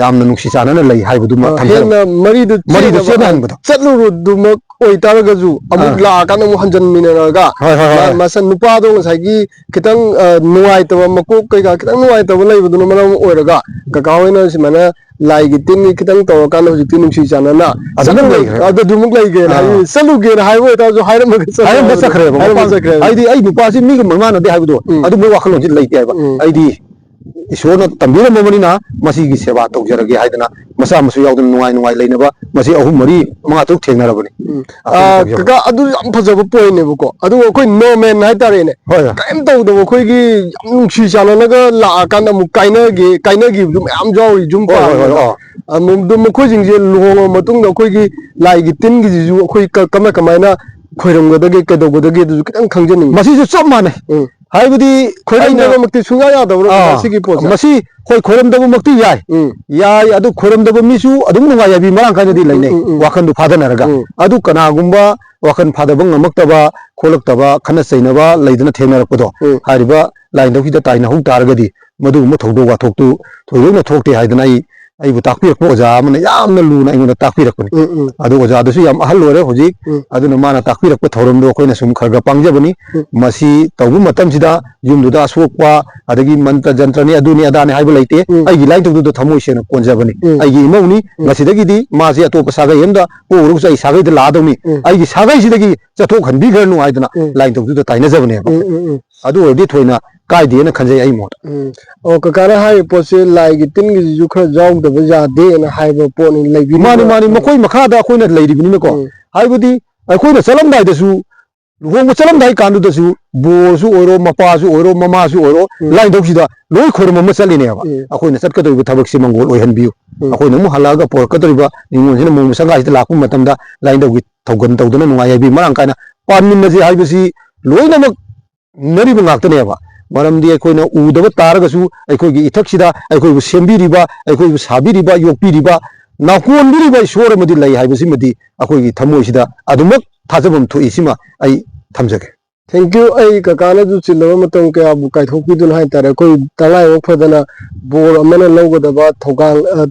ꯌꯥꯝꯅ ꯅꯨꯡꯁꯤ ꯆꯥꯟꯅꯅ ꯂꯩ ꯍꯥꯏꯕꯗꯨꯃ ꯑ, ꯊꯝꯖꯔꯝꯃꯤ꯫ ꯍꯦꯟꯅ ꯃꯔꯤꯗꯨ ꯃꯔꯤꯗꯨ ꯆꯦꯠꯅꯕ, ꯆꯦꯠꯅꯍꯟꯕꯗꯣ꯫ ꯆꯠꯂꯨꯔꯨꯗꯨꯃꯛ ꯑꯣꯏꯇꯥꯔꯒꯁꯨ ꯑꯃꯨꯛ ꯑꯥ꯫ ꯂꯥꯛꯑꯀꯥꯟꯗ ꯑꯃꯨꯛ ꯍꯟꯖꯟꯃꯤꯟꯅꯔꯒ ꯍꯣꯏ, ꯍꯣꯏ, ꯍꯣꯏ, ꯃꯥ-, ꯍꯣꯏ꯫ ꯃꯁ-, ꯅꯨꯄꯥꯗꯣ ꯉꯁꯥꯏꯒꯤ ꯈꯤꯇꯪ, ꯑ, ꯅꯨꯡꯉꯥꯏꯇꯕ, ꯃꯀꯣꯛ ꯀꯩꯀꯥ ꯈꯤꯇꯪ ꯅꯨꯡꯉꯥꯏꯇꯕ ꯂꯩꯕꯗꯨꯅ ꯃꯔꯝ ꯑꯣꯏꯔꯒ ꯀꯀꯥ ꯍꯣꯏꯅ ꯁꯨꯃꯥꯏꯅ ꯂꯥꯏꯒꯤ ꯇꯤꯟꯒꯤ ꯈꯤꯇꯪ ꯇꯧꯔꯀꯥꯟꯗ ꯍꯧꯖꯤꯛꯇꯤ ꯅꯨꯡꯁꯤ ꯆꯥꯟꯅꯅ ꯑꯗꯨꯃꯛ ꯆꯠꯂꯨ-, ꯂꯩꯈ꯭ꯔꯦꯕ꯫ ꯑꯗꯨ ꯑꯗꯨꯃꯛ ꯂꯩꯈ꯭ꯔꯦꯅ ꯑꯥ꯫ ꯍꯥꯏꯕ, ꯆꯠꯂꯨꯒꯦꯅ ꯍꯥꯏꯕ ꯑꯣꯏꯇꯥꯔꯁꯨ ꯍꯥꯏꯔꯝꯃꯒ ꯆꯠꯈ꯭ꯔꯦ ꯍꯥꯏꯔꯝꯕ ꯍꯥꯏꯕꯗꯣ꯫ ꯆꯠꯈ꯭ꯔꯦꯕ꯫ ꯍꯥꯏꯔꯝꯕ ꯃꯄꯥꯟ-, ꯆꯠꯈ꯭ꯔꯦꯕ꯫ ꯍꯥꯏꯗꯤ ꯑꯩ ꯅꯨꯄꯥꯁꯤ ꯃꯤꯒ ꯃꯃꯥꯟꯅꯗꯦ ꯍꯥꯏꯕꯗꯣ ꯎꯝ꯫ ꯑꯗꯨꯝꯕ ꯋꯥꯈꯜꯂꯣꯟꯁꯤ ꯂꯩꯇꯦ ꯍꯥꯏꯕ꯫ ꯎꯝ꯫ ꯑꯩꯗꯤ ꯏꯁꯣꯔꯅ ꯇꯝꯕꯤꯔꯝꯃꯕꯅꯤꯅ ꯃꯁꯤꯒꯤ ꯁꯦꯕꯥ ꯇꯧꯖꯔꯒꯦ ꯍꯥꯏꯗꯅ ꯃꯆꯥ ꯃꯁꯨ ꯌꯥꯎꯗꯅ ꯅꯨꯡꯉꯥꯏ ꯅꯨꯡꯉꯥꯏ ꯂꯩꯅꯕ ꯃꯁꯤ ꯑꯍꯨꯝ ꯃꯔꯤ ꯃꯉꯥ ꯇꯔꯨꯛ ꯊꯦꯡꯅꯔꯕꯅꯤ꯫ ꯎꯝ꯫ ꯑꯩꯈꯣꯏꯅ ꯑ, ꯇꯧꯖꯕ꯫ ꯀꯀꯥ, ꯑꯗꯨ ꯌꯥꯝ ꯐꯖꯕ ꯄꯣꯏꯟꯠꯅꯦꯕꯀꯣ꯫ ꯑꯗꯨꯒ ꯑꯩꯈꯣꯏ ꯅꯣꯔꯃꯦꯜ ꯍꯥꯏꯇꯥꯔꯦꯅꯦ, ꯍꯣꯏ, ꯍꯣꯏ꯫ ꯀꯔꯤꯝ ꯇꯧꯗꯕ ꯑꯩꯈꯣꯏꯒꯤ ꯌꯥꯝ ꯅꯨꯡꯁꯤ ꯆꯥꯟꯅꯅꯒ ꯂꯥꯛꯑꯀꯥꯟꯗ ꯑꯃꯨꯛ ꯀꯥꯏꯅꯒꯦ, ꯀꯥꯏꯅꯈꯤꯕꯗꯨ ꯃꯌꯥꯝ ꯌꯥꯎꯔꯤ ꯌꯨꯝ ꯍꯣꯏ, ꯍꯣꯏ, ꯍꯣꯏ, ꯄꯥꯟꯕꯗ꯫ ꯑꯣ꯫ ꯑꯃꯨꯛ ꯑꯗꯨ ꯃꯈꯣꯏꯁꯤꯡꯁꯦ ꯂꯨꯍꯣꯡꯉ ꯃꯇꯨꯡꯗ ꯑꯩꯈꯣꯏꯒꯤ ꯂꯥꯏꯒꯤ ꯇꯤꯟꯒꯤꯁꯤꯁꯨ ꯑꯩꯈꯣꯏ ꯀ-, ꯀꯃꯥꯏ ꯀꯃꯥꯏꯅ ꯈꯣꯏꯔꯝꯒꯗꯒꯦ, ꯀꯩꯗꯧꯒꯗꯒꯦ, ꯑꯗꯨꯁꯨ ꯈꯤꯇꯪ ꯈꯪꯖꯅꯤꯡꯉꯤ꯫ ꯃꯁꯤꯁꯨ ꯆꯞ ꯃꯥꯟꯅꯩ꯫ ꯎꯝ꯫ ꯍꯥꯏꯕꯗꯤ ꯈꯣꯏꯔꯝꯗꯕꯃꯛꯇꯤ ꯑꯩꯅ ꯁꯨꯡꯌꯥ ꯌꯥꯗꯕ꯭ꯔꯣ, ꯑꯥ, ꯁꯤꯒꯤ ꯄꯣꯠꯁꯦ? ꯃꯁꯤ ꯍꯣꯏ, ꯈꯣꯏꯔꯝꯗꯕꯃꯛꯇꯤ ꯌꯥꯏ꯫ ꯎꯝ꯫ ꯌꯥꯏ, ꯑꯗꯨ ꯈꯣꯏꯔꯝꯗꯕ ꯃꯤꯁꯨ ꯑꯗꯨꯝ ꯅꯨꯡꯉꯥꯏ ꯌꯥꯏꯕꯤ ꯃꯔꯥꯡ ꯀꯥꯏꯅꯗꯤ ꯎꯝ, ꯂꯩꯅꯩ, ꯎꯝ, ꯎꯝ, ꯎꯝ꯫ ꯋꯥꯈꯟꯗꯨ ꯐꯥꯗꯅꯔꯒ꯫ ꯎꯝ꯫ ꯑꯗꯨ ꯀꯅꯥꯒꯨꯝꯕ ꯋꯥꯈꯜ ꯐꯥꯗꯕ ꯉꯝꯃꯛꯇꯕ, ꯈꯣꯠꯂꯛꯇꯕ, ꯈꯠꯅ ꯆꯩꯅꯕ ꯂꯩꯗꯅ ꯊꯦꯡꯅꯔꯛꯄꯗꯣ, ꯎꯝ꯫ ꯍꯥꯏꯔꯤꯕ ꯂꯥꯏꯅꯤꯡꯊꯧꯁꯤꯗ ꯇꯥꯏꯅꯍꯧ ꯇꯥꯔꯒꯗꯤ ꯃꯗꯨꯒꯨꯝꯕ ꯊꯧꯗꯣꯛ ꯋꯥꯊꯣꯛꯇꯨ ꯊꯣꯏꯗꯣꯛꯅ ꯊꯣꯛꯇꯦ ꯍꯥꯏꯗꯅ ꯑꯩ, ꯑꯩꯕꯨ ꯇꯥꯛꯄꯤꯔꯛꯄ ꯑꯣꯖꯥ ꯑꯃꯅ ꯌꯥꯝꯅ ꯂꯨꯅ ꯑꯩꯉꯣꯟꯗ ꯇꯥꯛꯄꯤꯔꯛꯄꯅꯤ꯫ ꯎꯝ, ꯎꯝ꯫ ꯑꯗꯨ ꯑꯣꯖꯥꯗꯨꯁꯨ ꯌꯥꯝ ꯑꯍꯜ ꯑꯣꯏꯔꯦ ꯍꯧꯖꯤꯛ꯫ ꯎꯝ꯫ ꯑꯗꯨꯅ ꯃꯥꯅ ꯇꯥꯛꯄꯤꯔꯛꯄ ꯊꯧꯔꯝꯗꯣ ꯑꯩꯈꯣꯏꯅ ꯁꯨꯝ ꯈꯔ ꯈꯔ ꯄꯥꯡꯖꯕꯅꯤ꯫ ꯎꯝ꯫ ꯃꯁꯤ ꯇꯧꯕ ꯃꯇꯝꯁꯤꯗ ꯌꯨꯝꯗꯨꯗ ꯑꯁꯣꯛꯄ, ꯑꯗꯒꯤ ꯃꯟꯇ꯭ꯔ ꯖꯟꯇ꯭ꯔꯅꯤ, ꯑꯗꯨꯅꯤ ꯑꯗꯥꯅꯤ ꯍꯥꯏꯕ ꯂꯩꯇꯦ꯫ ꯎꯝ꯫ ꯑꯩꯒꯤ ꯂꯥꯏꯅꯤꯡꯊꯧꯗꯨꯗ ꯊꯃꯣꯏ ꯁꯦꯡꯅ ꯀꯣꯟꯖꯕꯅꯤ꯫ ꯎꯝ꯫ ꯑꯩꯒꯤ ꯏꯃꯧꯅꯤ, ꯎꯝ꯫ ꯃꯁꯤꯗꯒꯤꯗꯤ ꯃꯥꯁꯦ ꯑꯇꯣꯞꯄ ꯁꯥꯒꯩ ꯑꯃꯗ ꯄꯣꯛꯎꯔꯒꯁꯨ ꯑꯩ ꯁꯥꯒꯩꯗ ꯂꯥꯛꯑꯗꯧꯅꯤ꯫ ꯎꯝ꯫ ꯑꯩꯒꯤ ꯁꯥꯒꯩꯁꯤꯗꯒꯤ ꯆꯠꯊꯣꯛꯍꯟꯕꯤꯈ꯭ꯔꯅꯨ ꯍꯥꯏꯗꯅ ꯎꯝ꯫ ꯂꯥꯏꯅꯤꯡꯊꯧꯗꯨꯗ ꯇꯥꯏꯅꯖꯕꯅꯦꯕ꯫ ꯎꯝ, ꯎꯝ, ꯎꯝ꯫ ꯑꯗꯨ ꯑꯣꯏꯔꯗꯤ ꯊꯣꯏꯅ ꯀꯥꯏꯗꯦꯅ ꯈꯟꯖꯩ ꯑꯩ ꯃꯣꯠꯇ꯫ ꯎꯝ꯫ ꯑꯣ, ꯀꯀꯥꯅ ꯍꯥꯏꯔꯤꯕ ꯄꯣꯠꯁꯦ ꯂꯥꯏꯒꯤ ꯇꯤꯟꯒꯤꯁꯤꯁꯨ ꯈꯔ ꯌꯥꯎꯗꯕ ꯌꯥꯗꯦꯅ ꯍꯥꯏꯕ ꯄꯣꯠꯅꯤ, ꯂꯩꯕꯤꯔꯤꯕ꯫ ꯃꯥꯅꯤ, ꯃꯥꯅꯤ, ꯎꯝ꯫ ꯃꯈꯣꯏ ꯃꯈꯥꯗ ꯑꯩꯈꯣꯏꯅ ꯂꯩꯔꯤꯕꯅꯤꯅꯀꯣ꯫ ꯎꯝ꯫ ꯍꯥꯏꯕꯗꯤ ꯑꯩꯈꯣꯏꯅ ꯆꯠꯂꯝꯗꯥꯏꯗꯁꯨ, ꯂꯨꯍꯣꯡꯕ ꯆꯠꯂꯝꯗꯥꯏ ꯀꯥꯟꯗꯨꯗꯁꯨ ꯕꯣꯔꯁꯨ ꯑꯣꯏꯔꯣ, ꯃꯄꯥꯁꯨ ꯑꯣꯏꯔꯣ, ꯃꯃꯥꯁꯨ ꯑꯣꯏꯔꯣ, ꯎꯝ꯫ ꯂꯥꯏꯅꯤꯡꯊꯧꯁꯤꯗ ꯂꯣꯏ ꯈꯣꯏꯔꯝꯕ ꯑꯃ ꯆꯠꯂꯤꯅꯦꯕ꯫ ꯎꯝ꯫ ꯑꯩꯈꯣꯏꯅ ꯆꯠꯀꯗꯧꯔꯤꯕ ꯊꯕꯛꯁꯤ ꯃꯪꯒꯣꯜ ꯑꯣꯏꯍꯟꯕꯤꯌꯨ꯫ ꯎꯝ꯫ ꯑꯩꯈꯣꯏꯅ ꯑꯃꯨꯛ ꯍꯜꯂꯛꯑꯒ ꯄꯣꯔꯛꯀꯗꯧꯔꯤꯕ ꯅꯤꯉꯣꯜꯁꯤꯅ ꯃꯣꯡꯕ ꯁꯪꯒꯥꯏꯁꯤꯗ ꯂꯥꯛꯄ ꯃꯇꯝꯗ ꯂꯥꯏꯅꯤꯡꯊꯧꯒꯤ ꯊꯧꯒꯜ ꯇꯧꯗꯅ ꯅꯨꯡꯉꯥꯏ ꯌꯥꯏꯕꯤ ꯃꯔꯥꯡ ꯀꯥꯏꯅ ꯄꯥꯟꯃꯤꯟꯅꯁꯤ ꯍꯥꯏꯕꯁꯤ ꯂꯣꯏꯅꯃꯛ ꯏꯟꯅꯔꯤꯕ ꯉꯥꯛꯇꯅꯦꯕ꯫ ꯃꯔꯝꯗꯤ ꯑꯩꯈꯣꯏꯅ ꯎꯗꯕ ꯇꯥꯔꯒꯁꯨ, ꯑꯩꯈꯣꯏꯒꯤ ꯏꯊꯛꯁꯤꯗ ꯑꯩꯈꯣꯏꯕꯨ ꯁꯦꯝꯕꯤꯔꯤꯕ, ꯑꯩꯈꯣꯏꯕꯨ ꯁꯥꯕꯤꯔꯤꯕ, ꯌꯣꯛꯄꯤꯔꯤꯕ, ꯅꯥꯀꯣꯟꯕꯤꯔꯤꯕ ꯏꯁꯣꯔ ꯑꯃꯗꯤ ꯂꯩ ꯍꯥꯏꯕꯁꯤꯃꯗꯤ ꯑꯩꯈꯣꯏꯒꯤ ꯊꯃꯣꯏꯁꯤꯗ ꯑꯗꯨꯃꯛ ꯊꯥꯖꯐꯝ ꯊꯣꯛꯏ꯫ ꯁꯤꯃ ꯑꯩ ꯊꯝꯖꯒꯦ꯫ Thank you꯫ ꯑꯩ ꯀꯀꯥꯅꯁꯨ ꯆꯤꯜꯂꯕ ꯃꯇꯝ ꯀꯌꯥꯕꯨ ꯀꯥꯏꯊꯣꯛꯄꯤꯗꯨꯅ ꯍꯥꯏꯇꯥꯔꯦ, ꯑꯩꯈꯣꯏ ꯇꯉꯥꯏꯐꯗꯅ ꯕꯣꯔ ꯑꯃꯅ ꯂꯧꯒꯗꯕ ꯊꯧꯗꯥꯡ, ꯑ,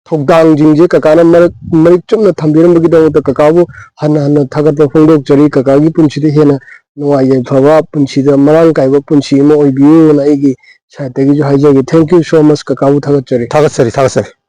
ꯊꯧꯗꯥꯡꯁꯤꯡꯁꯦ ꯀꯀꯥꯅ ꯃꯔꯛ, ꯃꯔꯤꯛ ꯆꯨꯝꯅ ꯊꯝꯕꯤꯔꯝꯕꯒꯤꯗꯃꯛꯇ ꯀꯀꯥꯕꯨ ꯍꯟꯅ ꯍꯟꯅ ꯊꯥꯒꯠꯄ ꯐꯣꯡꯗꯣꯛꯆꯔꯤ꯫ ꯀꯀꯥꯒꯤ ꯄꯨꯟꯁꯤꯗ ꯍꯦꯟꯅ ꯅꯨꯡꯉꯥꯏ ꯌꯥꯏꯐꯕ, ꯄꯨꯟꯁꯤꯗ ꯃꯔꯥꯡ ꯀꯥꯏꯕ ꯄꯨꯟꯁꯤ ꯑꯃ ꯑꯣꯏꯕꯤꯌꯨꯅ ꯑꯩꯒꯤ ꯁꯥꯏꯠꯇꯒꯤꯁꯨ ꯍꯥꯏꯖꯒꯦ꯫ Thank you so much꯫ ꯀꯀꯥꯕꯨ ꯊꯥꯒꯠꯆꯔꯤ꯫ ꯊꯥꯒꯠꯆꯔꯤ, ꯊꯥꯒꯠꯆꯔꯤ꯫